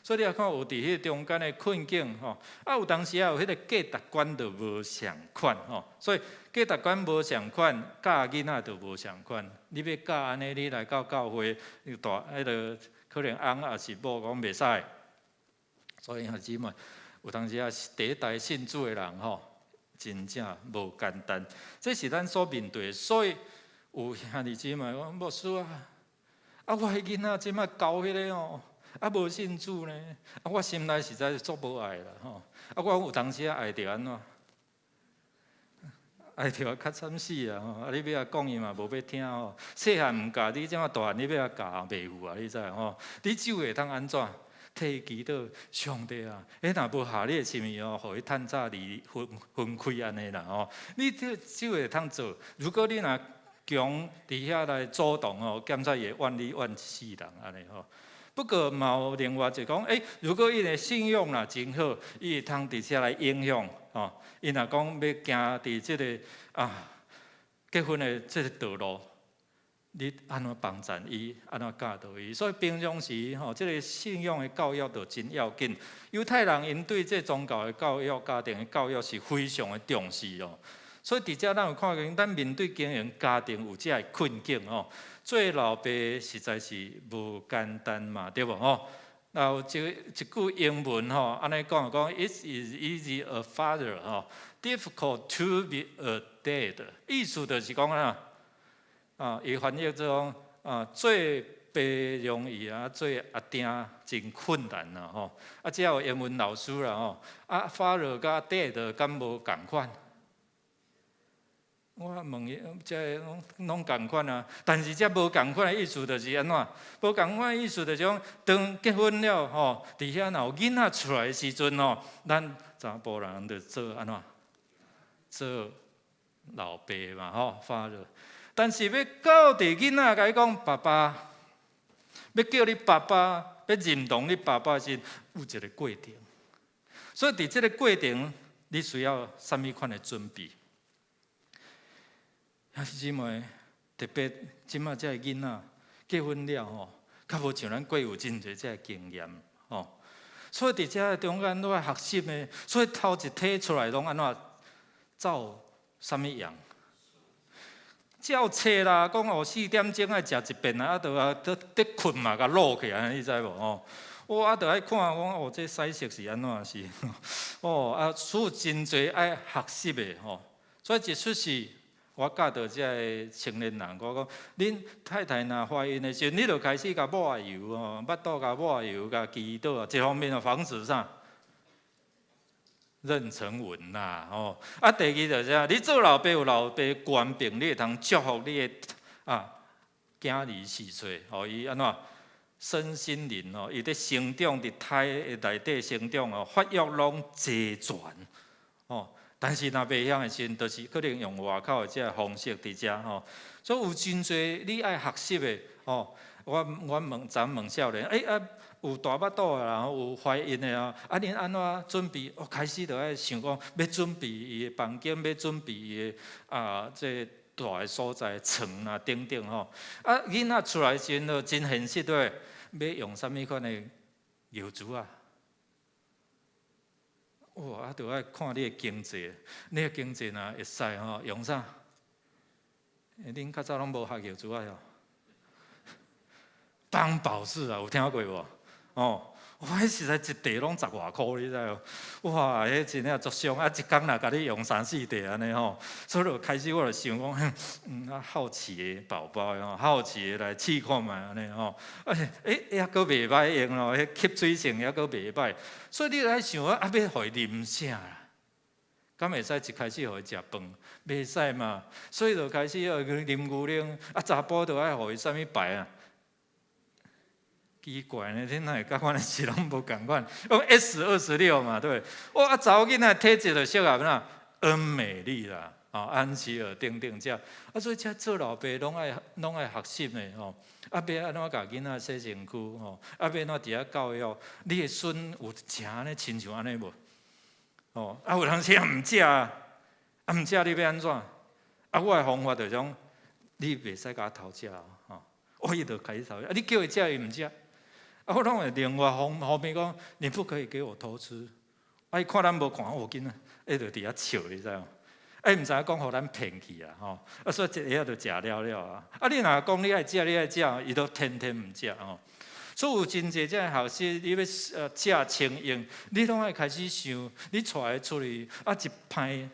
所以你也看有佇彼個中間的困境吼，啊有當時啊有彼個價值觀就無仝款吼，所以價值觀無仝款，教囡仔就無仝款。你欲教按呢，你來到教會，大彼個可能翁抑是某講袂使。所以兄弟姊妹，有當時啊，第一代信主的人吼，真正無簡單。這是咱所面對的，所以有兄弟姊妹講牧師啊，啊我的囡仔這擺交彼个吼。啊，無信主呢？啊，我心內實在是足無愛啦吼！啊，我有當時啊愛著按怎？愛著較慘死啊！吼，啊，你欲共講伊嘛無欲聽吼。細漢毋教，你這馬大漢你欲共教袂赴啊！你知吼？你只有會當按怎？替伊祈禱，上帝啊！彼若無合你的心意哦，予伊趁早離分分開按呢啦吼。你這只有會通做。如果你若強佇遐來阻擋哦，檢查伊會怨你怨一世人按呢吼。不過嘛有另外一講，如果伊的信仰若真好，伊會通佇遮來影響吼。伊若講欲行佇這个結婚的這个道路，你按怎幫贊伊，按怎教導伊？所以平常時吼，這个信仰的教育就真要緊。猶太人𪜶對這宗教的教育、家庭的教育是非常的重視哦。所以佇遮咱有看見，咱面對經營家庭有這个困境吼，做老爸實在是無簡單嘛，對無吼？然後這一句英文吼，按呢講講，It is easy a father 吼，difficult to be a dad。意思就是講啊，伊翻譯做講啊，做爸容易啊，做阿爹真困難啦吼。啊，這有英文老師啦吼，啊，father 佮 dad 敢無仝款？我問伊，這攏攏仝款啊，但是這無仝款的意思就是按怎？無仝款的意思就是講，當結婚了吼，佇遐若有囡仔出來的時陣吼，咱查埔人就做按怎？做老爸嘛吼，father。但是欲到佇囡仔共伊講爸爸，欲叫你爸爸，欲認同你爸爸時，有一个過程。所以佇這个過程，你需要啥物款的準備？兄弟姊妹，特別這馬這个囡仔結婚了吼，較無像咱過去有真濟這个經驗吼，所以佇這中間都愛學習的，所以頭一胎出來攏按怎照啥物樣？照冊啦，講哦4點鐘愛食一遍啊，啊，就啊，得得睏嘛，共滷起來，你知無吼？我啊，就愛看講哦，這洗色是按怎是？哦啊，所以真濟愛學習的吼，所以一出世。我教導這个青年人，我講，恁太太若懷孕的時陣，你就開始共抹油吼，腹肚共抹油，共祈禱啊，一方面防止啥？妊娠紋啦，吼。啊，第二就是啥？你做老爸有老爸權柄，你會通祝福你的囝兒序細，予伊按怎身心靈吼，伊佇成長佇胎的內底成長哦，發育攏齊全，吼。但是若袂曉的時陣，就是可能用外口的這个方式佇遮吼，所以有真濟你愛學習的吼。我問昨問少年，啊有大腹肚的啦，有懷孕的啊，啊恁按怎準備？哦，開始就愛想講，欲準備伊的房間，欲準備伊的這蹛的所在床啊等等吼。啊，囡仔出來時陣就真現實對，欲用啥物款的尿苴仔？哇！啊，著愛看你的經濟，你的經濟若會使吼，用啥？恁較早攏無學尿苴仔哦？邦寶適啊，有聽過無？哦，哇！彼實在一袋攏十外箍，你知無？哇！彼真正足傷啊！一工若共你用三四袋按呢吼，所以就開始我就想講，啊好奇的寶寶吼，好奇的來試看覓按呢吼，欸欸，猶閣袂歹用咯，彼吸水性猶閣袂歹，所以你愛想啊，啊欲予伊啉啥啦？敢會使一開始予伊食飯？袂使嘛，所以就開始欲啉牛奶，啊查埔就愛予伊啥物牌啊？奇怪呢，恁哪會佮阮的是攏無仝款？用 S 26嘛，對。哇，啊查某囡仔體質就適合哪？恩美麗啦，啊安琪兒等等這，啊所以這做老爸攏愛學習的吼。啊，欲按怎共囡仔洗身軀吼？啊，欲按怎佇遐教育？你的孫有食按呢親像按呢無？哦，啊有當時毋食啊，啊毋食你欲按怎？啊，我的方法就是講，你袂使共我偷食吼。哦，伊就開始偷食，啊你叫伊食伊毋食。啊，我攏會另外方方面講，你不可以給我偷吃。啊，伊看咱無看，哦緊啊，伊就佇遐笑，你知無？啊，伊毋知影講予咱騙去啊，吼！啊，所以一下就食了了啊。啊，你若講你愛食，你愛食，伊都天天毋食吼。所以有真濟這個學習，你欲食清用，你攏愛開始想，你帶伊出去啊，一歹，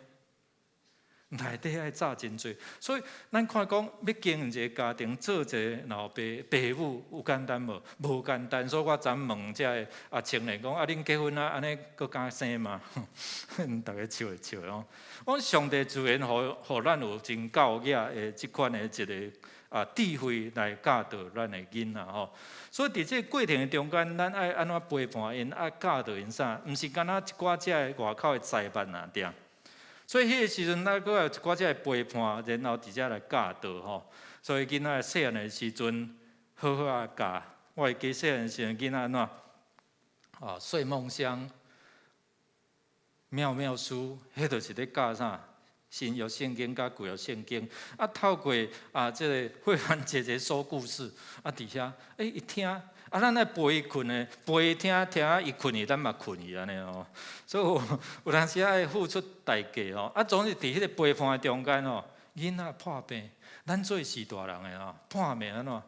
內底愛早真濟。所以咱看講欲經營一個家庭，做一個老爸爸母有簡單無？無簡單。所以我昨問遮个啊青年講啊，恁結婚啊，按呢閣敢生嗎？逐家笑一笑哦。我講上帝自然予予咱有真教養的這款的一個啊智慧來教導咱的囡仔吼。所以佇這個過程的中間，咱愛按怎陪伴𪜶，愛教導𪜶啥？毋是干焦一寡這个外口的財物爾定。所以彼个時陣，咱閣有一寡這个陪伴，然後佇遮來教導吼。所以囡仔細漢的時陣，好好仔教。我會記細漢時陣，囡仔按怎？啊，睡夢鄉、妙妙書，彼就是咧教啥？新約聖經佮舊約聖經，啊，透過啊，這个慧蘭姐姐說故事，啊，佇遐，欸，伊聽，啊，咱愛陪伊睏的，陪伊聽，聽啊，伊睏去，咱嘛睏去按呢哦。所以有有當時愛付出代價吼，啊，總是佇彼个陪伴的中間吼，囡仔破病，咱做是大人的吼，破病按怎？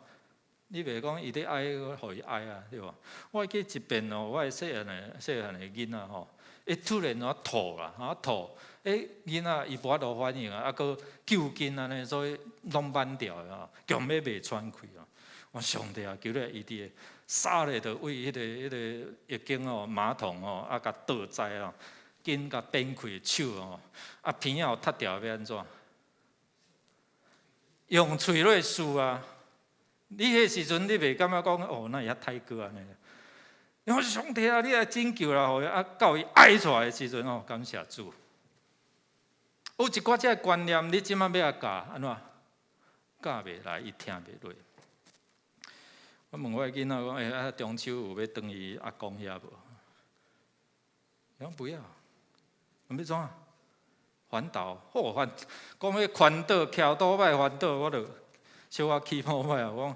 你袂講伊咧哀，予伊哀啊，對無？我會記一遍哦，我的細漢的囡仔吼，伊突然哦吐啦，啊吐，欸囡仔伊無法度反應啊，啊閣救緊按呢，所以攏挽掉的吼，強欲袂喘氣啊！我上帝啊，求你醫治，啥咧就為彼个浴間哦，馬桶哦，啊共倒栽哦，緊共變開手哦，啊鼻仔有脫掉欲按怎？用喙落欶啊！你彼時陣你袂感覺講哦，哪會遐太過按呢？我上帝啊，你來拯救啦！予伊啊，到伊哀出來的時陣哦，感謝主。有一寡這个觀念，你這馬欲共教按怎？教袂來，伊聽袂落。我問我的囡仔講，欸，啊中秋有欲轉去阿公遐無？伊講不要，欲創啥？環島，好環，講欲環島，騎倒擺環島，我就小可起毛歹啊！我講，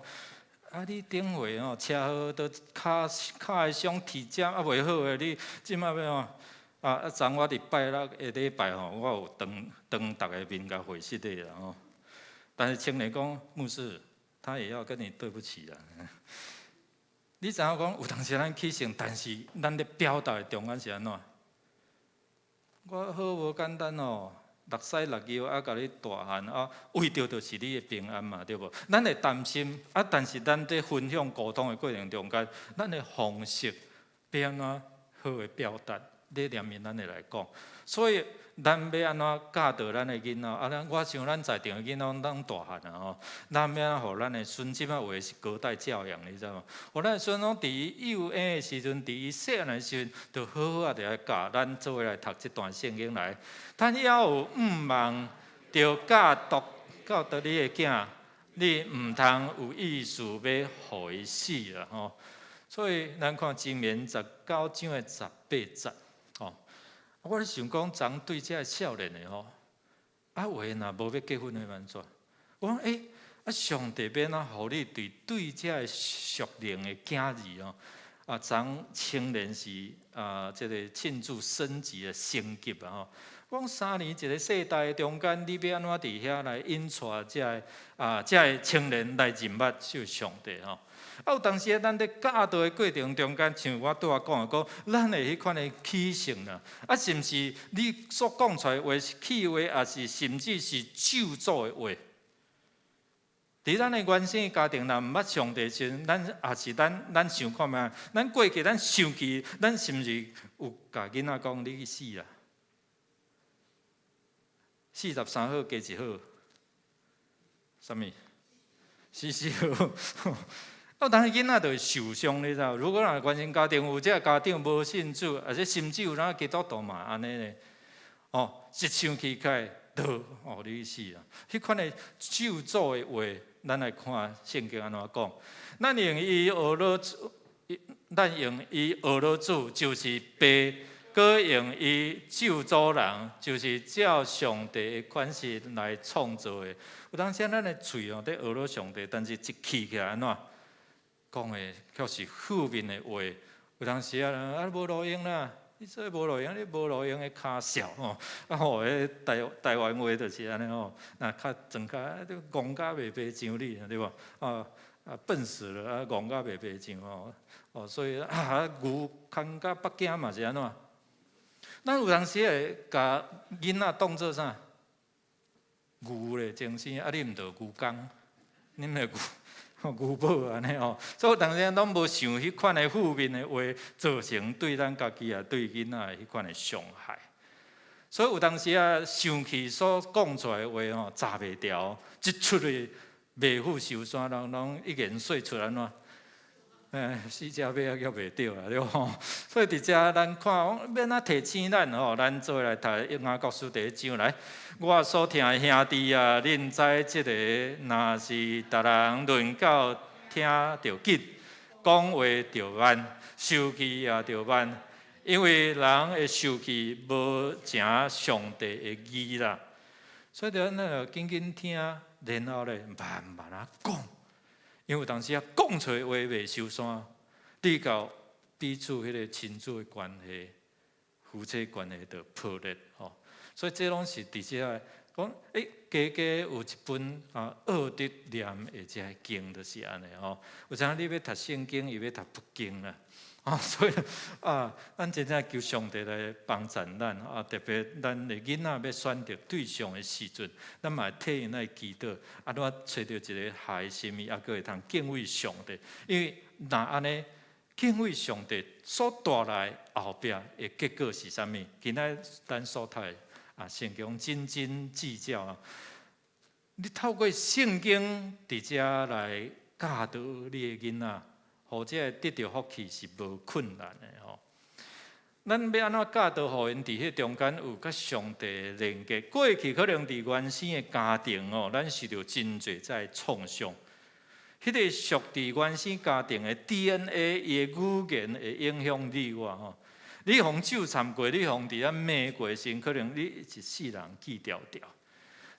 啊你頂回吼車禍都跤跤會傷鐵針啊袂好的，你這馬欲按怎？啊昨我佇拜六下禮拜吼，我有當當逐个面共回失禮啦吼。但是青年講牧師，他也要跟你對不起啦。你知影講有當時咱起性，但是咱咧表達的中間是按怎？我好無簡單哦，六屎六尿啊，共你大漢啊，為著就是你的平安嘛，對無？咱會擔心啊，但是咱佇分享溝通的過程中間，咱的方式欲按怎好的表達，咧連面咱會來講。所以咱欲按怎教導咱的囡仔？啊，咱我想咱在場的囡仔攏當大漢啊吼，咱欲按怎予咱的孫這擺話是隔代教養，你知無？予咱的孫攏佇伊幼嬰的時陣，佇伊細漢的時陣，就好好仔佇遐教咱做伙來讀這段聖經來。趁猶有向望，著教導教導你的囝，你毋通有意思欲予伊死啦吼。所以咱看箴言19章的18節，吼。我咧想講，昨對這个少年的吼，啊有的若無欲結婚的欲按怎？我講欸，啊上帝欲按怎予你對對這个屬靈的囝兒吼，啊，昨青年是啊，這个慶祝升級的升級啊吼。講3年一個世代的中間，你欲按怎佇遐來引帶這个啊，這个青年來認捌就上帝吼。啊，有當時咱佇教導的過程中間，像我拄仔講的，講咱的彼款的起性啦，啊，是毋是你所講出來的話是氣話，抑是甚至是咒詛的話？佇咱的原生家庭，若毋捌上帝時陣，咱也是咱咱想看覓？咱過去咱生氣，咱是毋是有共囡仔講你去死啦？43號加1號，啥物？44號。啊，當時囡仔就會受傷，你知無？如果若原生家庭有這个家長無信主，或者甚至有哪基督徒嘛按呢咧，哦，一生氣起來，就哦，你去死啦！彼款的咒詛的話，咱來看聖經按怎講。咱用伊學了主，咱用伊學了主，就是爸，閣用伊咒詛人，就是照上帝的款式來創造的。有當時咱的喙哦，佇學了上帝，但是一氣起來按怎？講的卻是負面的話。有當時啊，啊無路用啦，你這無路用，你無路用的跤數吼，啊吼，彼台灣話就是按呢吼，若較裝較戇甲袂白上你，對無？啊啊笨死了，啊戇甲袂白上吼，哦所以啊牛牽甲北京嘛是按怎？咱有當時會共囡仔當做啥？牛咧精生，啊你毋著牛犅，你毋著牛牛宝按呢吼，所以當時攏無想彼款的負面的話，造成對咱家己啊，對囡仔的彼款的傷害。所以有當時啊，生氣所講出來的話吼，閘袂牢，一出去袂赴收山，人攏一言說出按怎？死食尾仔叫袂著啦，對無？所以佇遮咱看，欲按怎提醒咱吼，咱做伙來讀雅各書第一章來。我所疼的兄弟啊，恁知這个，若是逐人論到聽著緊，講話著慢，受氣也著慢，因為人的受氣無成上帝的義啦。所以著咱著緊緊聽，然後咧慢慢仔講。因為有當時啊，講出來話袂收山，你佮彼此彼个親子的關係、夫妻關係就破裂吼。所以這攏是佇遮講，欸，加加有一本啊，惡得念的這个經就是按呢吼。有陣你欲讀聖經，伊欲讀佛經啦。啊，所以啊，咱真正求上帝來幫贊咱啊，特別咱的囡仔欲選擇對象的時陣，咱嘛會替𪜶來祈禱，按怎揣著一个合伊心意，猶閣會通敬畏上帝。因為若按呢敬畏上帝所帶來後壁的結果是啥物？今仔咱所讀的啊，聖經斤斤計較啊，你透過聖經佇遮來教導你的囡仔。予這个得著福氣是無困難的吼。咱欲按怎教導，予𪜶佇彼中間有佮上帝的連結？過去可能佇原生的家庭哦，咱受著真濟這創傷。彼个屬佇原生家庭的 DNA，伊的語言會影響你我吼。你予咒懺過，你予佇遐罵過時，可能你一世人記牢牢。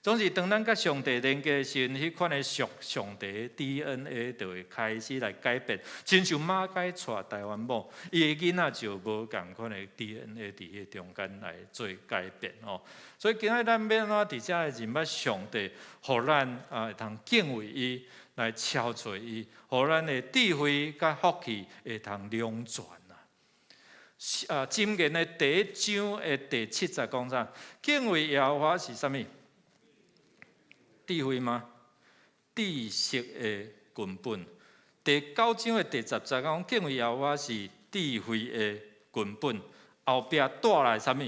總是當咱佮上帝連結的時陣，彼款的屬上帝的 DNA 就會開始來改變。親像馬偕娶台灣某，伊的囡仔就無仝款的 DNA 佇彼中間來做改變吼。所以今仔咱欲按怎佇遮來認捌上帝，予咱啊會通敬畏伊，來超越伊，予咱的智慧佮福氣會通兩全啊。啊，箴言的第一章的第七節講啥？敬畏耶和華是啥物？智慧嗎？知識的根本。第九章的第十節講，敬畏耶和華是智慧的根本。後壁帶來啥物？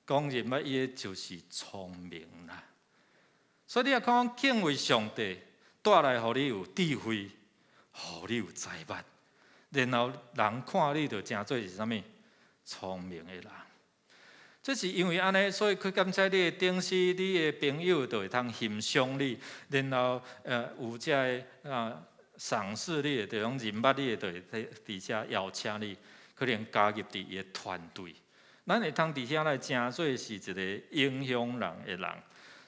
講認捌伊的就是聰明啦。所以你若講敬畏上帝，帶來予你有智慧，予你有才捌，然後人看你就成做是啥物？聰明的人。這是因為按呢，所以去感謝你的頂司、你的朋友，就會通欣賞你，然後有這个啊賞識你的，就講認捌你的，就會佇遮邀請你，可能加入佇伊的團隊。咱會通佇遐來成做是一个影響人的人。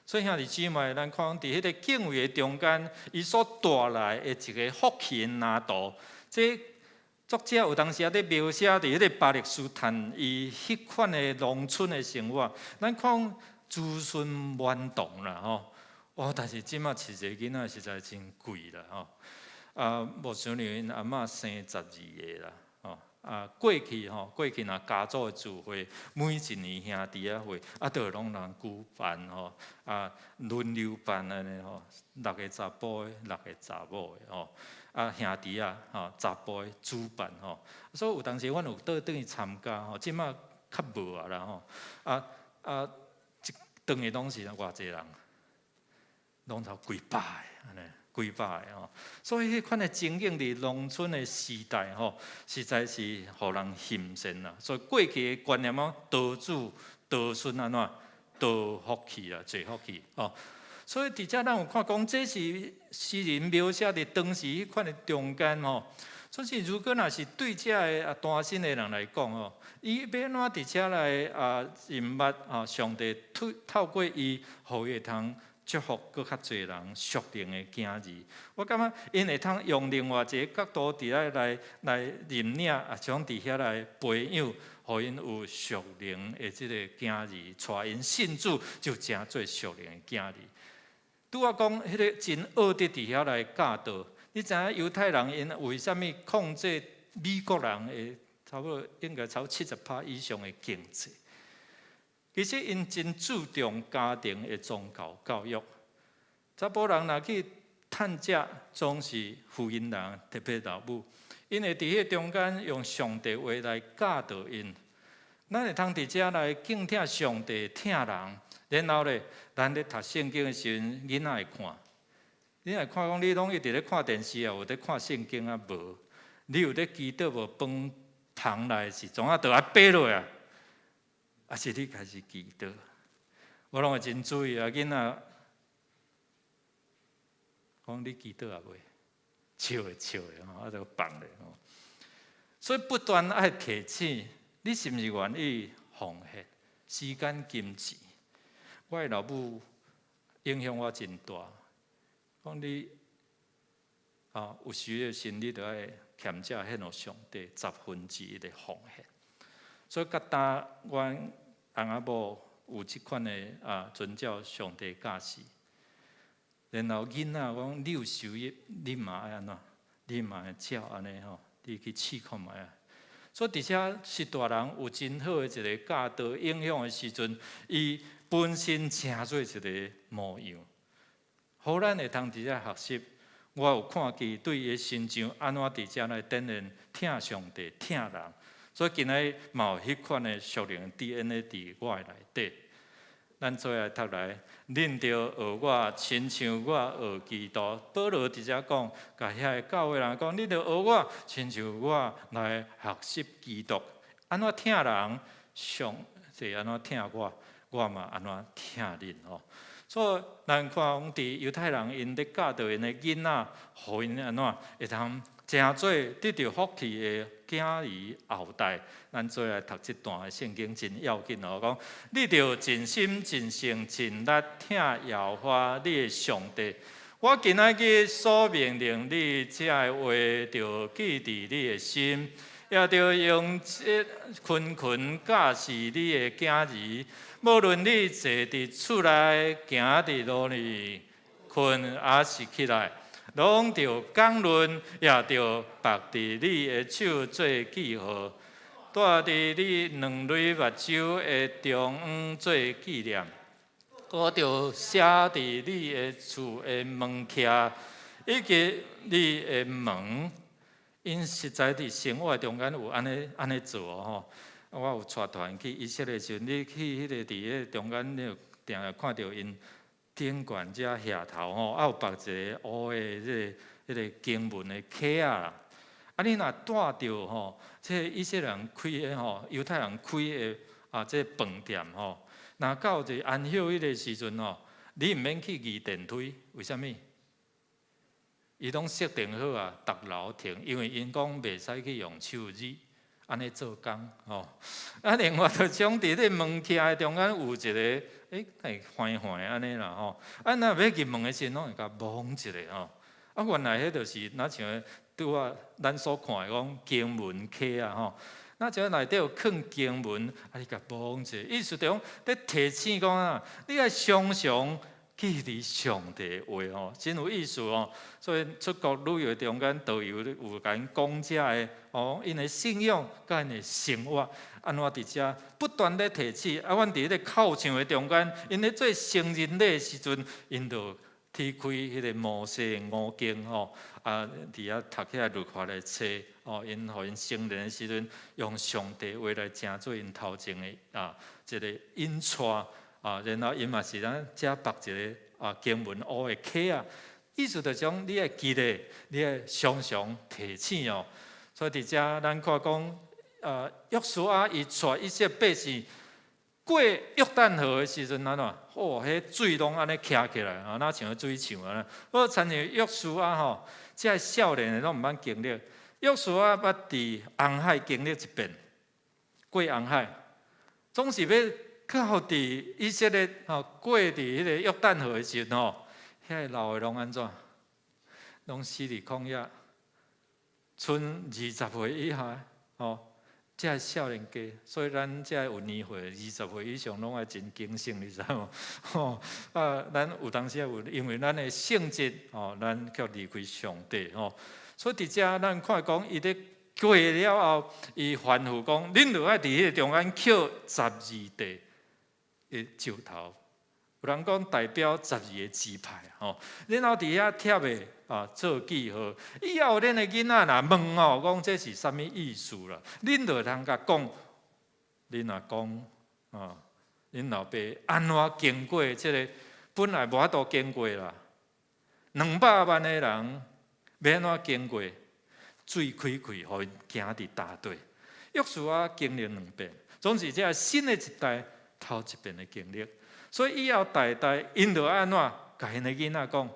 所以兄弟姊妹，咱看佇彼个敬畏的中間，伊所帶來的一个福氣的藍圖，這作者有當時啊，佇描寫佇彼个巴勒斯坦，伊彼款的農村的生活，咱看子孫滿堂啦吼。哇！但是這馬飼一个囡仔實在真貴啦吼。啊，牧師娘𪜶阿嬤生十二个啦吼。啊，過去吼，過去若家族的聚會，每一年兄弟仔會，啊，都攏人舉辦吼，啊，輪流辦按呢吼，六个查埔的，六个查某的吼。啊，兄弟仔吼，查埔的主辦吼，所以有當時阮有倒轉去參加吼，這馬較無啊啦吼。啊啊，一轉去攏是偌濟人，攏頭幾百个按呢，幾百个吼。所以彼款的情景佇農村的時代吼，實在是予人欣羨啦。所以過去的觀念講，多子多孫按怎多福氣啊，濟福氣吼。所以佇遮咱有看講，這是詩人描寫佇當時彼款的中間吼。所以如果若是對這个啊單身的人來講吼，伊欲按怎佇遮來啊認捌啊上帝透透過伊，予伊會通祝福閣較濟人屬靈的囝兒。我感覺𪜶會通用另外一个角度佇遐來來認領啊，將佇遐來培養，予𪜶有屬靈的這个囝兒，帶𪜶信主就成做屬靈的囝兒。拄仔講彼个真惡得佇遐來教導，你知影猶太人𪜶為啥物控制美國人的差不多應該超70%以上的經濟？其實𪜶真注重家庭的宗教教育。查埔人若去趁食，總是婦人人，特別老母，𪜶會佇彼个中間用上帝話來教導𪜶。咱會通佇遮來敬疼上帝、疼人，然後咧，咱咧讀聖經的時陣，囡仔會看。你若看講你攏一直咧看電視啊，有咧看聖經啊無？你有咧祈禱無？飯捧來是總啊，就愛爬落啊！抑是你開始祈禱？我攏會真注意啊，囡仔講你祈禱啊未？笑的笑的吼，啊就放咧吼。所以不斷愛提醒，你是毋是願意奉獻時間金錢？我的老母影響我真大。講你啊，有需要時，你就愛儉食獻予上帝十分之一的奉獻。所以，佮當阮翁仔某有這款的啊，遵照上帝教示，然後囡仔講你有收入，你嘛愛按怎？你嘛愛照按呢吼，你去試看覓啊。所以，佇遮是大人有真好的一个教導影響的時陣，伊本身成做一个模樣，予咱會通佇遮學習。我有看見對伊的身上按怎佇遮來展現疼上帝、疼人。所以今仔日嘛有彼款的屬靈 DNA 佇我的內底。咱做伙來讀來，恁著學我，親像我學基督。保羅佇遮講，共遐个教會人講，恁著學我，親像我來學習基督。按怎疼人，上帝按怎疼我，我嘛按怎疼恁吼。所以咱看講佇猶太人𪜶咧教導𪜶的囡仔，予𪜶按怎會通成做得著福氣的囝兒後代。咱做伙來讀這段的聖經真要緊哦，講你著盡心盡性盡力疼耶和華你的上帝。我今仔日所命令你這个話，著記佇你的心，也著用這勤勤教示你的囝兒。無論你坐佇厝內，行佇路裡，睏抑是起來，攏著講論，也著縛佇你的手做記號，戴佇你兩蕊目睭的中央做紀念，閣著寫佇你的厝的門徛，以及你的門。𪜶實在佇生活中間有按呢按呢做吼。我有帶團去以色列時陣，你去彼个佇彼个中間，你有定定看著𪜶頂懸遮額頭吼，啊有縛一个烏的彼个經文的卡仔啦。啊，你若帶著吼，這个以色列人開的吼，猶太人開的啊，這個飯店吼，若到一個安息日的時陣吼，你毋免去擠電梯，為啥物？伊攏設定好啊，逐樓停，因為𪜶講袂使去用手指按呢做工吼。啊，另外就將佇咧門徛的中間有一個，欸，會橫橫按呢啦吼。啊，若欲入門的時陣，攏會共摸一下吼。啊，原來彼就是若像拄仔咱所看的講經文卡啊吼。若像內底有囥經文，啊，你共摸一下，意思就講咧提醒講啊，你愛常常記佇上帝的話吼，真有意思哦。所以出國旅遊中間，導遊有共𪜶講這个哦，𪜶的信仰佮𪜶的生活，按怎佇遮不斷咧提醒。啊，阮佇彼個哭唱的中間，𪜶咧做成人禮的時陣，𪜶就提開彼个摩西五經吼，啊，佇遐讀遐律法的冊哦，𪜶予𪜶成年的時陣，用上帝話來成做𪜶頭前的啊，一个引帶啊，然後𪜶嘛是咱遮縛一个啊經文烏的卡仔，意思就是講你愛記得，你愛常常提醒哦。所以佇遮咱看講，約書亞伊帶以色列百姓過約旦河的時陣，按怎？哦，彼水攏按呢徛起來，啊，若像水牆按呢。好親像約書亞吼，這个少年的攏毋捌經歷。約書亞捌佇紅海經歷一遍，過紅海，總是欲到佇以色列吼過佇彼个約旦河的時陣吼，遐个老的攏按怎？攏死佇曠野，賰20歲以下吼。這个少年家，所以咱這个有年歲，20歲以上攏愛真警醒，你知無？吼啊，咱有當時有，因為咱的性質吼，咱卻離開上帝吼，所以佇遮咱看講，伊咧過了後，伊吩咐講，恁著愛佇彼个中間抾十字架，的石頭，有人講代表十二个支派吼。然後佇遐貼的啊做記號。以後恁的囡仔若問哦，講這是啥物意思啦？恁就會通共講，恁若講啊，恁老爸按怎經過這个，本來無法度經過啦。200萬个人欲按怎經過？水開開，予𪜶行佇乾地。約書亞經歷兩遍，總是這新的一代頭一遍的經歷，所以以後代代𪜶就按怎共𪜶的囡仔講，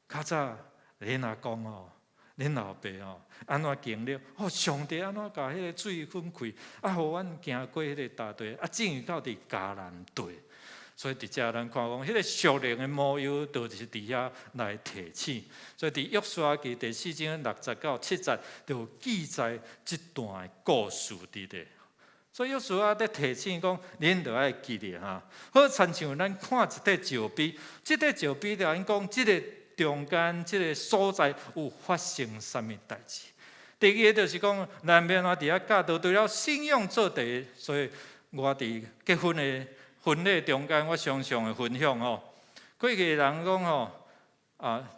較早恁阿公哦，恁老爸哦，按怎經歷？哦，上帝按怎共彼個水分開，啊，予阮行過彼个乾地，啊，進入到佇迦南地。所以佇遮咱看講，彼个屬靈的模樣，就是佇遐來提醒。所以佇約書亞記第四章六節到七節，就有記載這段的故事佇咧。所以約書亞佇提醒講，恁著愛記得哈。好，親像咱看一塊石碑，這塊石碑就𪜶講，這个中間這个所在有發生啥物代誌。第二个就是講，咱欲按怎佇遐教導，除了信仰做第一，所以我佇結婚的婚禮中間，我常常會分享吼。過去人講吼，啊，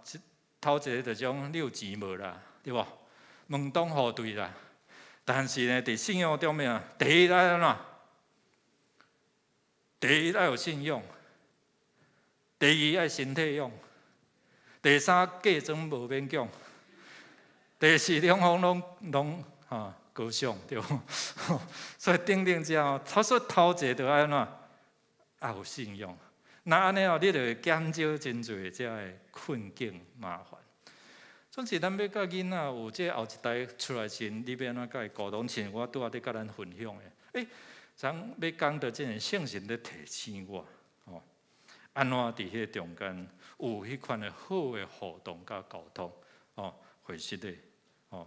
頭一个就講你有錢無啦，對無？門當戶對啦。但是呢，佇信仰中面啊，第一愛按怎？第一愛有信仰，第二愛身體勇，第三嫁妝無勉強，第四兩方攏攏哈高尚對無？所以等等這吼，他說頭一个就愛按怎？愛有信仰，若按呢哦，你就會減少真濟這个困境麻煩。總是咱欲佮囡仔有這後一代出來時，你欲按怎佮伊溝通？像我拄仔佇佮咱分享的，欸，昨欲講著這个聖神咧提醒我，吼，按怎佇彼个中間有彼款的好的互動佮溝通，吼，回實的，吼，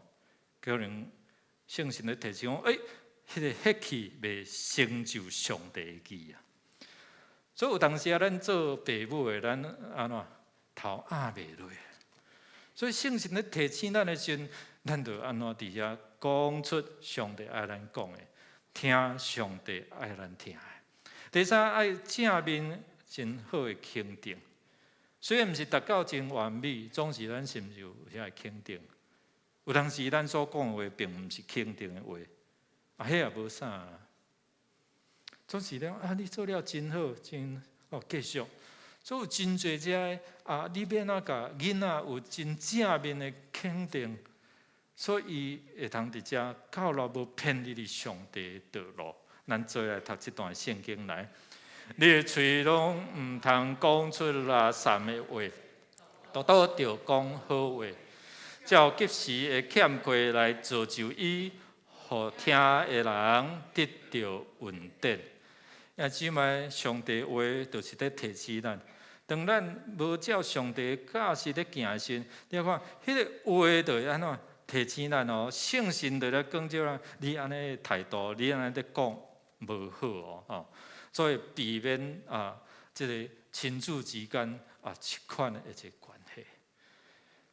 可能聖神咧提醒我，欸，彼个血氣袂成就上帝的義啊。所以有當時啊，咱做爸母的，咱按怎頭壓袂落。所以聖神咧提醒咱的時陣，咱就按怎佇遐講出上帝愛咱講的，聽上帝愛咱聽的。第三，愛正面真好的肯定。雖然毋是達到真完美，總是咱是毋是有遐个肯定？有當時咱所講的話，並毋是肯定的話，啊，彼也無啥。總是咧啊，你做了真好，真哦，繼續。所以有真濟這个啊，你欲按怎共囡仔有真正面的肯定，所以會通佇遮教導無偏離佇上帝的道路。咱做來讀這段聖經來，你的喙攏毋通講出垃圾的話，獨獨著講好話，照及時的欠缺來造就伊，予聽的人得著恩典。啊，姊妹，上帝話就是咧提醒咱，當咱無照上帝教示咧行的時，你看，彼个話就會按怎提醒咱哦？聖神就咧講照咱，你按呢態度，你按呢咧講無好哦，吼。所以避免啊，這个親子之間啊，這款的一个關係。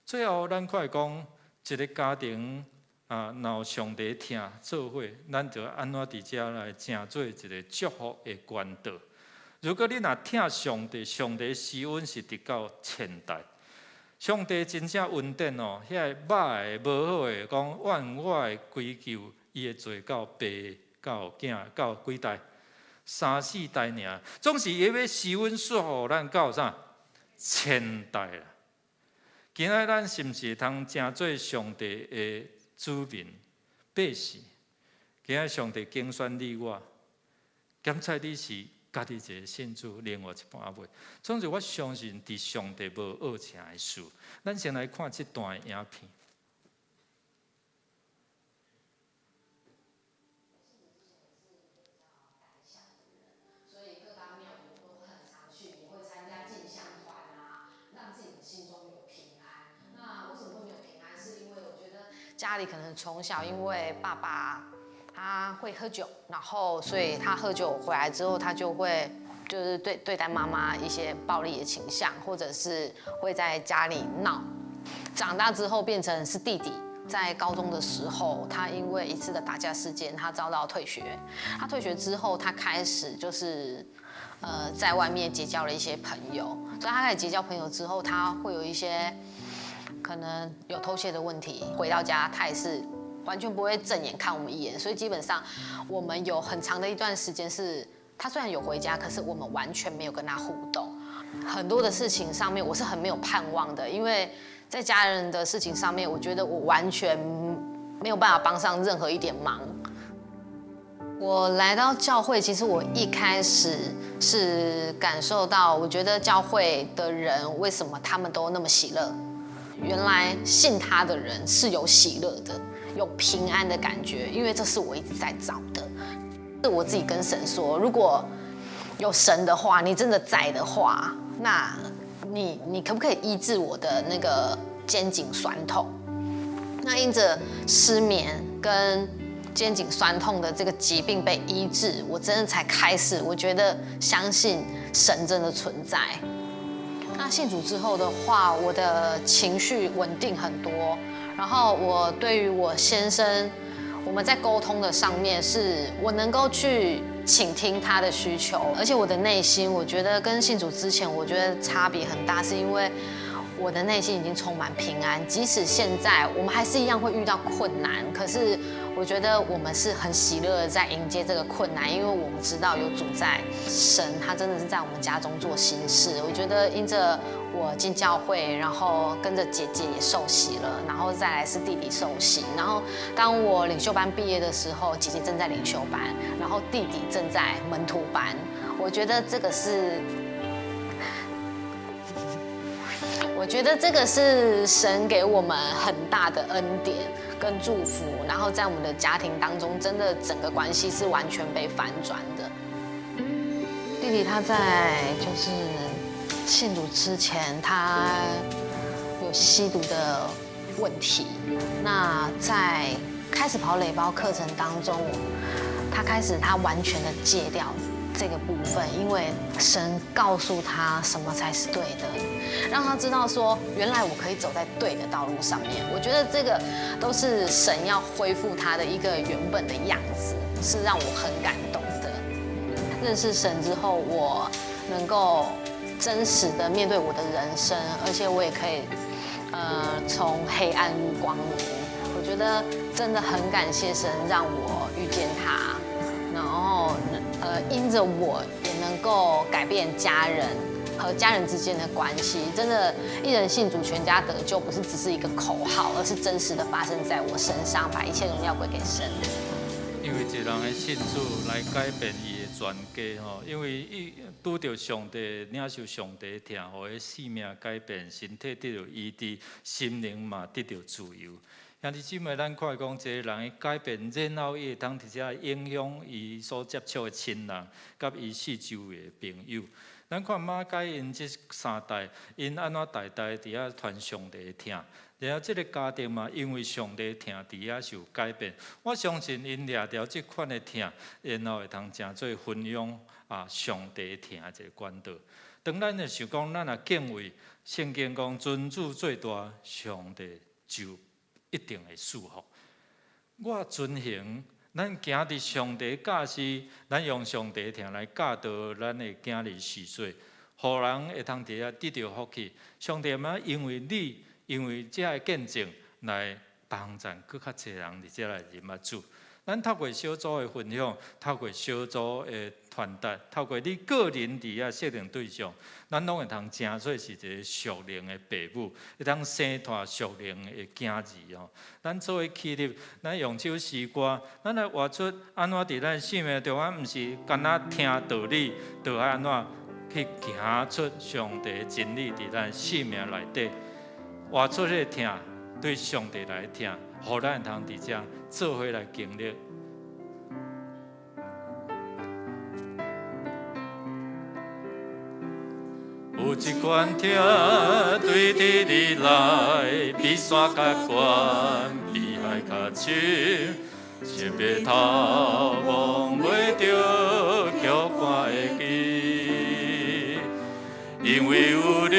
最後，咱看講一个家庭。啊，若有上帝疼做伙，咱就按怎佇遮來成做一个祝福的管道。如果你若疼上帝，上帝施恩是直到千代。上帝真正恩典哦，遐个歹的、無好的，講按我的歸咎，伊會做到爸、到囝、到幾代？三四代爾。總是伊欲施恩賜予咱到啥？千代啦。今仔咱是毋是會通成做上帝的子民百姓？今仔上帝揀選你我，檢測你是家己一个信主，另外一半未。總之，我相信佇上帝無惡成的事。咱先來看這段影片。家裡可能從小因為爸爸他會喝酒，然後所以他喝酒回來之後，他就會就是對對待媽媽一些暴力的傾向，或者是會在家裡鬧。長大之後變成是弟弟，在高中的時候，他因為一次的打架事件，他遭到退學。他退學之後，他開始就是在外面結交了一些朋友，所以他開始結交朋友之後，他會有一些可能有偷竊的問題。回到家，他也是完全不會正眼看我們一眼，所以基本上我們有很長的一段時間是，他雖然有回家，可是我們完全沒有跟他互動。很多的事情上面，我是很沒有盼望的，因為在家人的事情上面，我覺得我完全沒有辦法幫上任何一點忙。我來到教會，其實我一開始是感受到，我覺得教會的人為什麼他們都那麼喜樂？原來信他的人是有喜樂的，有平安的感覺，因為這是我一直在找的。是我自己跟神說，如果有神的話，你真的在的話，那你可不可以醫治我的那個肩頸痠痛？那因着失眠跟肩頸痠痛的這個疾病被醫治，我真的才開始，我覺得相信神真的存在。那信主之後的話，我的情緒穩定很多，然後我對於我先生，我們在溝通的上面，是我能夠去傾聽他的需求，而且我的內心，我覺得跟信主之前，我覺得差別很大，是因為我的內心已經充滿平安，即使現在我們還是一樣會遇到困難，可是我覺得我們是很喜樂的在迎接這個困難，因為我們知道有主在，神他真的是在我們家中做新事。我覺得因着我進教會，然後跟着姐姐也受洗了，然後再來是弟弟受洗，然後當我領袖班畢業的時候，姐姐正在領袖班，然後弟弟正在門徒班。我覺得這個是。我覺得這個是神給我們很大的恩典跟祝福，然後在我們的家庭當中，真的整個關係是完全被反轉的。弟弟他在就是信主之前，他有吸毒的問題。那在開始跑壘包課程當中，他開始他完全的戒掉這個部分，因為神告訴他什麼才是對的，讓他知道說，原來我可以走在對的道路上面。我覺得這個都是神要恢復他的一個原本的樣子，是讓我很感動的。認識神之後，我能夠真實的面對我的人生，而且我也可以，從黑暗入光明。我覺得真的很感謝神讓我遇見他，然後因着我也能夠改變家人和家人之間的關係。真的，一人信主，全家得救，不是只是一個口號，而是真實的發生在我身上，把一切榮耀歸給神。因為一人的信主來改變伊的全家吼，因為伊拄著上帝，領受上帝疼，予伊性命改變，身體得著醫治，心靈嘛得著自由。兄弟姊妹，咱看講一個人的改變，然後伊會當佇遮影響伊所接觸的親人，佮伊四周圍的朋友。咱看馬偕𪜶這三代，𪜶按怎代代佇遐傳上帝的疼，然後這个家庭嘛，因為上帝疼佇遐受改變。我相信𪜶掠著這款的疼，然後會通成做分享啊上帝疼的一个管道。當咱會想講，咱若敬畏聖經講尊主最大，上帝就一定會賜福。我遵行，咱行佇上帝教示，咱用上帝疼來教導咱的囝兒序細，予人會通佇遐得著福氣。上帝嘛，因為你，因為這个見證來幫贊閣較濟人佇遮來認捌主。咱透過小組的分享，透過小組的傳達，透過你個人佇遐設定對象，咱攏會通成做是一个屬靈的爸母，會當生帶屬靈的囝兒吼。咱做伙起立，咱用這首詩歌，咱來活出按怎佇咱生命中，咱毋是干焦聽道理，就愛按怎去行出上帝的真理佇咱生命內底，活出彼个疼，對上帝來疼，予咱會通佇遮做伙來經歷。有一款疼對天而來，比山較懸，比海較深，想欲頭望袂著，卻看會記。因為有你，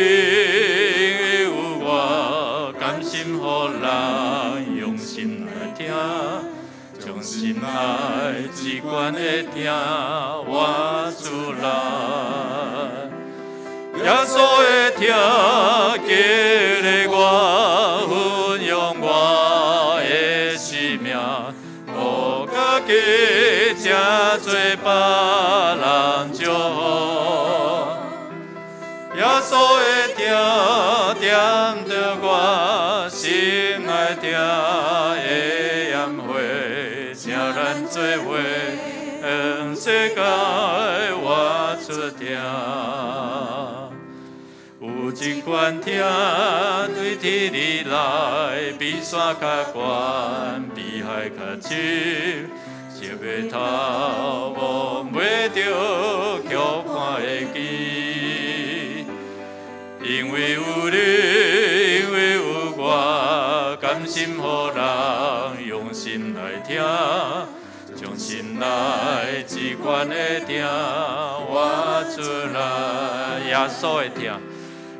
有我，甘心予人用心來聽，將心內這款的疼活出來。耶穌的疼激勵我，奮勇我的生命，予家己成做別人祝福。耶穌的疼惦著我心內疼的鹽火，請咱做伙，向世界活出疼。有一款疼對天而來，比山較懸，比海較深，想欲透望袂著，卻看會記。因為有你，因為有我，甘心予人用心來聽，將心內這款的疼活出來。耶穌的疼，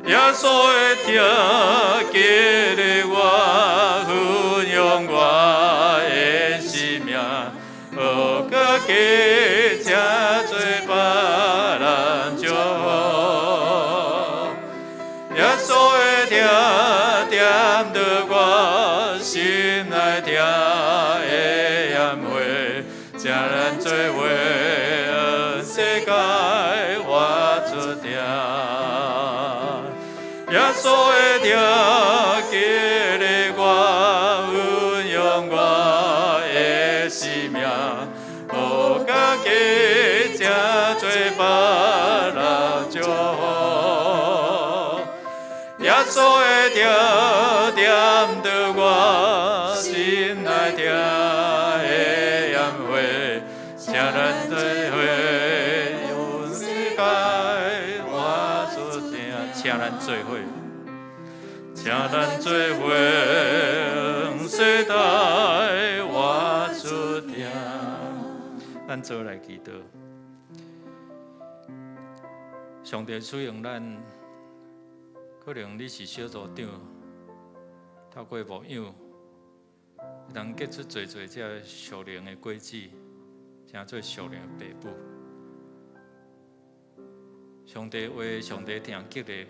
耶穌的疼，激勵我，奮勇我的生命，予家己成做別人祝福。耶穌的疼惦著我心內疼的鹽火，請咱做伙向世界活出疼。耶穌的疼激勵我，奮勇我的生命，予家己成做別人祝福。耶穌的疼惦著我心內疼的鹽火，請咱做伙向世界活出疼，請咱做伙，請咱做伙向世界活出疼。咱做來祈禱，上帝使用咱。可能你是小組長，透過牧養，能結出濟濟這屬靈的果子，成做屬靈的爸母。上帝話，上帝疼激勵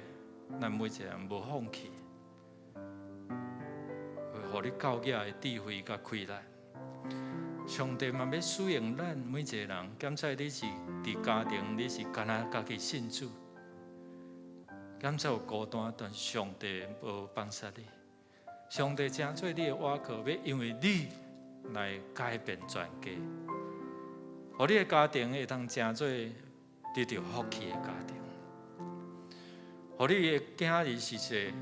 咱每一個人無放棄，會予你教囝的智慧佮氣力。上帝嘛欲使用咱每一個人，檢測你是佇家庭，你是干焦家己信主。感受有孤單，但上帝無放捨你。上帝成做你的倚靠，欲因為你來改變全家，予你的家庭會當成做得著福氣的家庭，予你的囝兒婿婿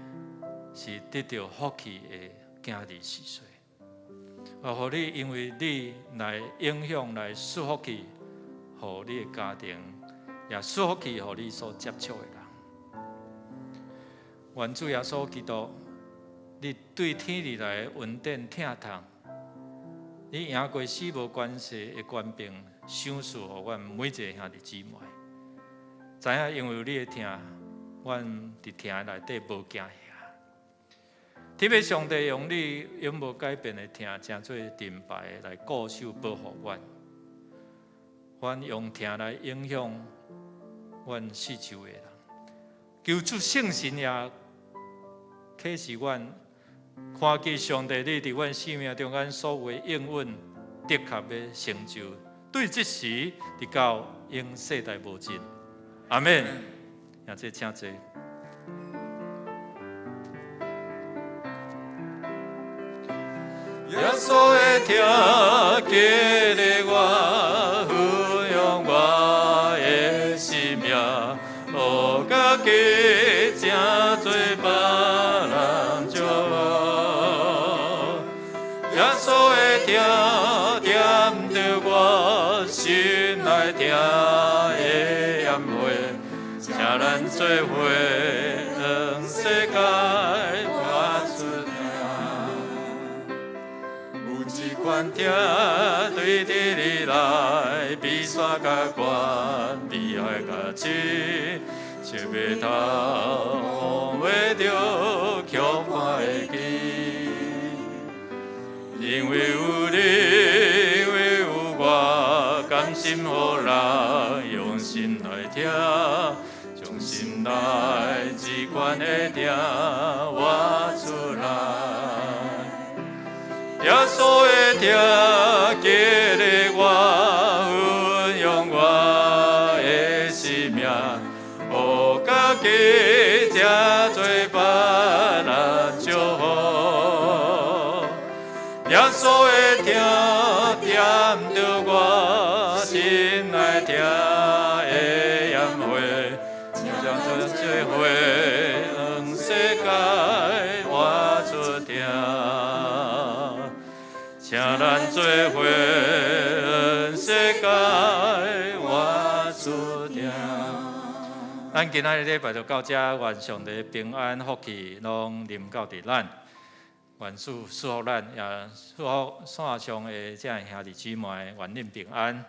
是得著福氣的囝兒婿婿，予你因為你來影響來賜福氣，予你的家庭，也賜福氣予你所接觸的人。願主耶穌基督，你對天而來的恩典疼痛，你贏過死無關係的權柄，賞賜予阮每一个兄弟姊妹。知影因為有你的疼，阮佇疼內底無驚嚇。特別上帝用你永無改變的疼，成做盾牌來固守保護阮。阮用疼來影響阮四周的人。求主聖神也啟示阮，看見上帝你佇阮生命中間所有的應允，的確欲成就。對這時，直到永世代無盡。阿們。兄弟請坐。耶穌的疼激勵我，奮勇我的生命，予家己成做別人祝福。耶穌的疼惦著我心內疼的鹽火，請咱做伙向世界活出疼。有一款疼對天而來，比山較懸，比海較深，想欲透望袂著，卻看會記。因為有你，因為心予人，用心來聽，將心內至懸的疼活出來。耶穌的疼激勵我，運用我的生命，予家己這做別人祝福。耶穌的疼惦著我心內疼的鹽火，將這火向世界活出疼。請咱做伙向世界活出疼。咱今仔日禮拜就到這，願上帝平安福氣攏臨到佇咱，願主賜福咱，也賜福線上的這兄弟姊妹，願恁平安。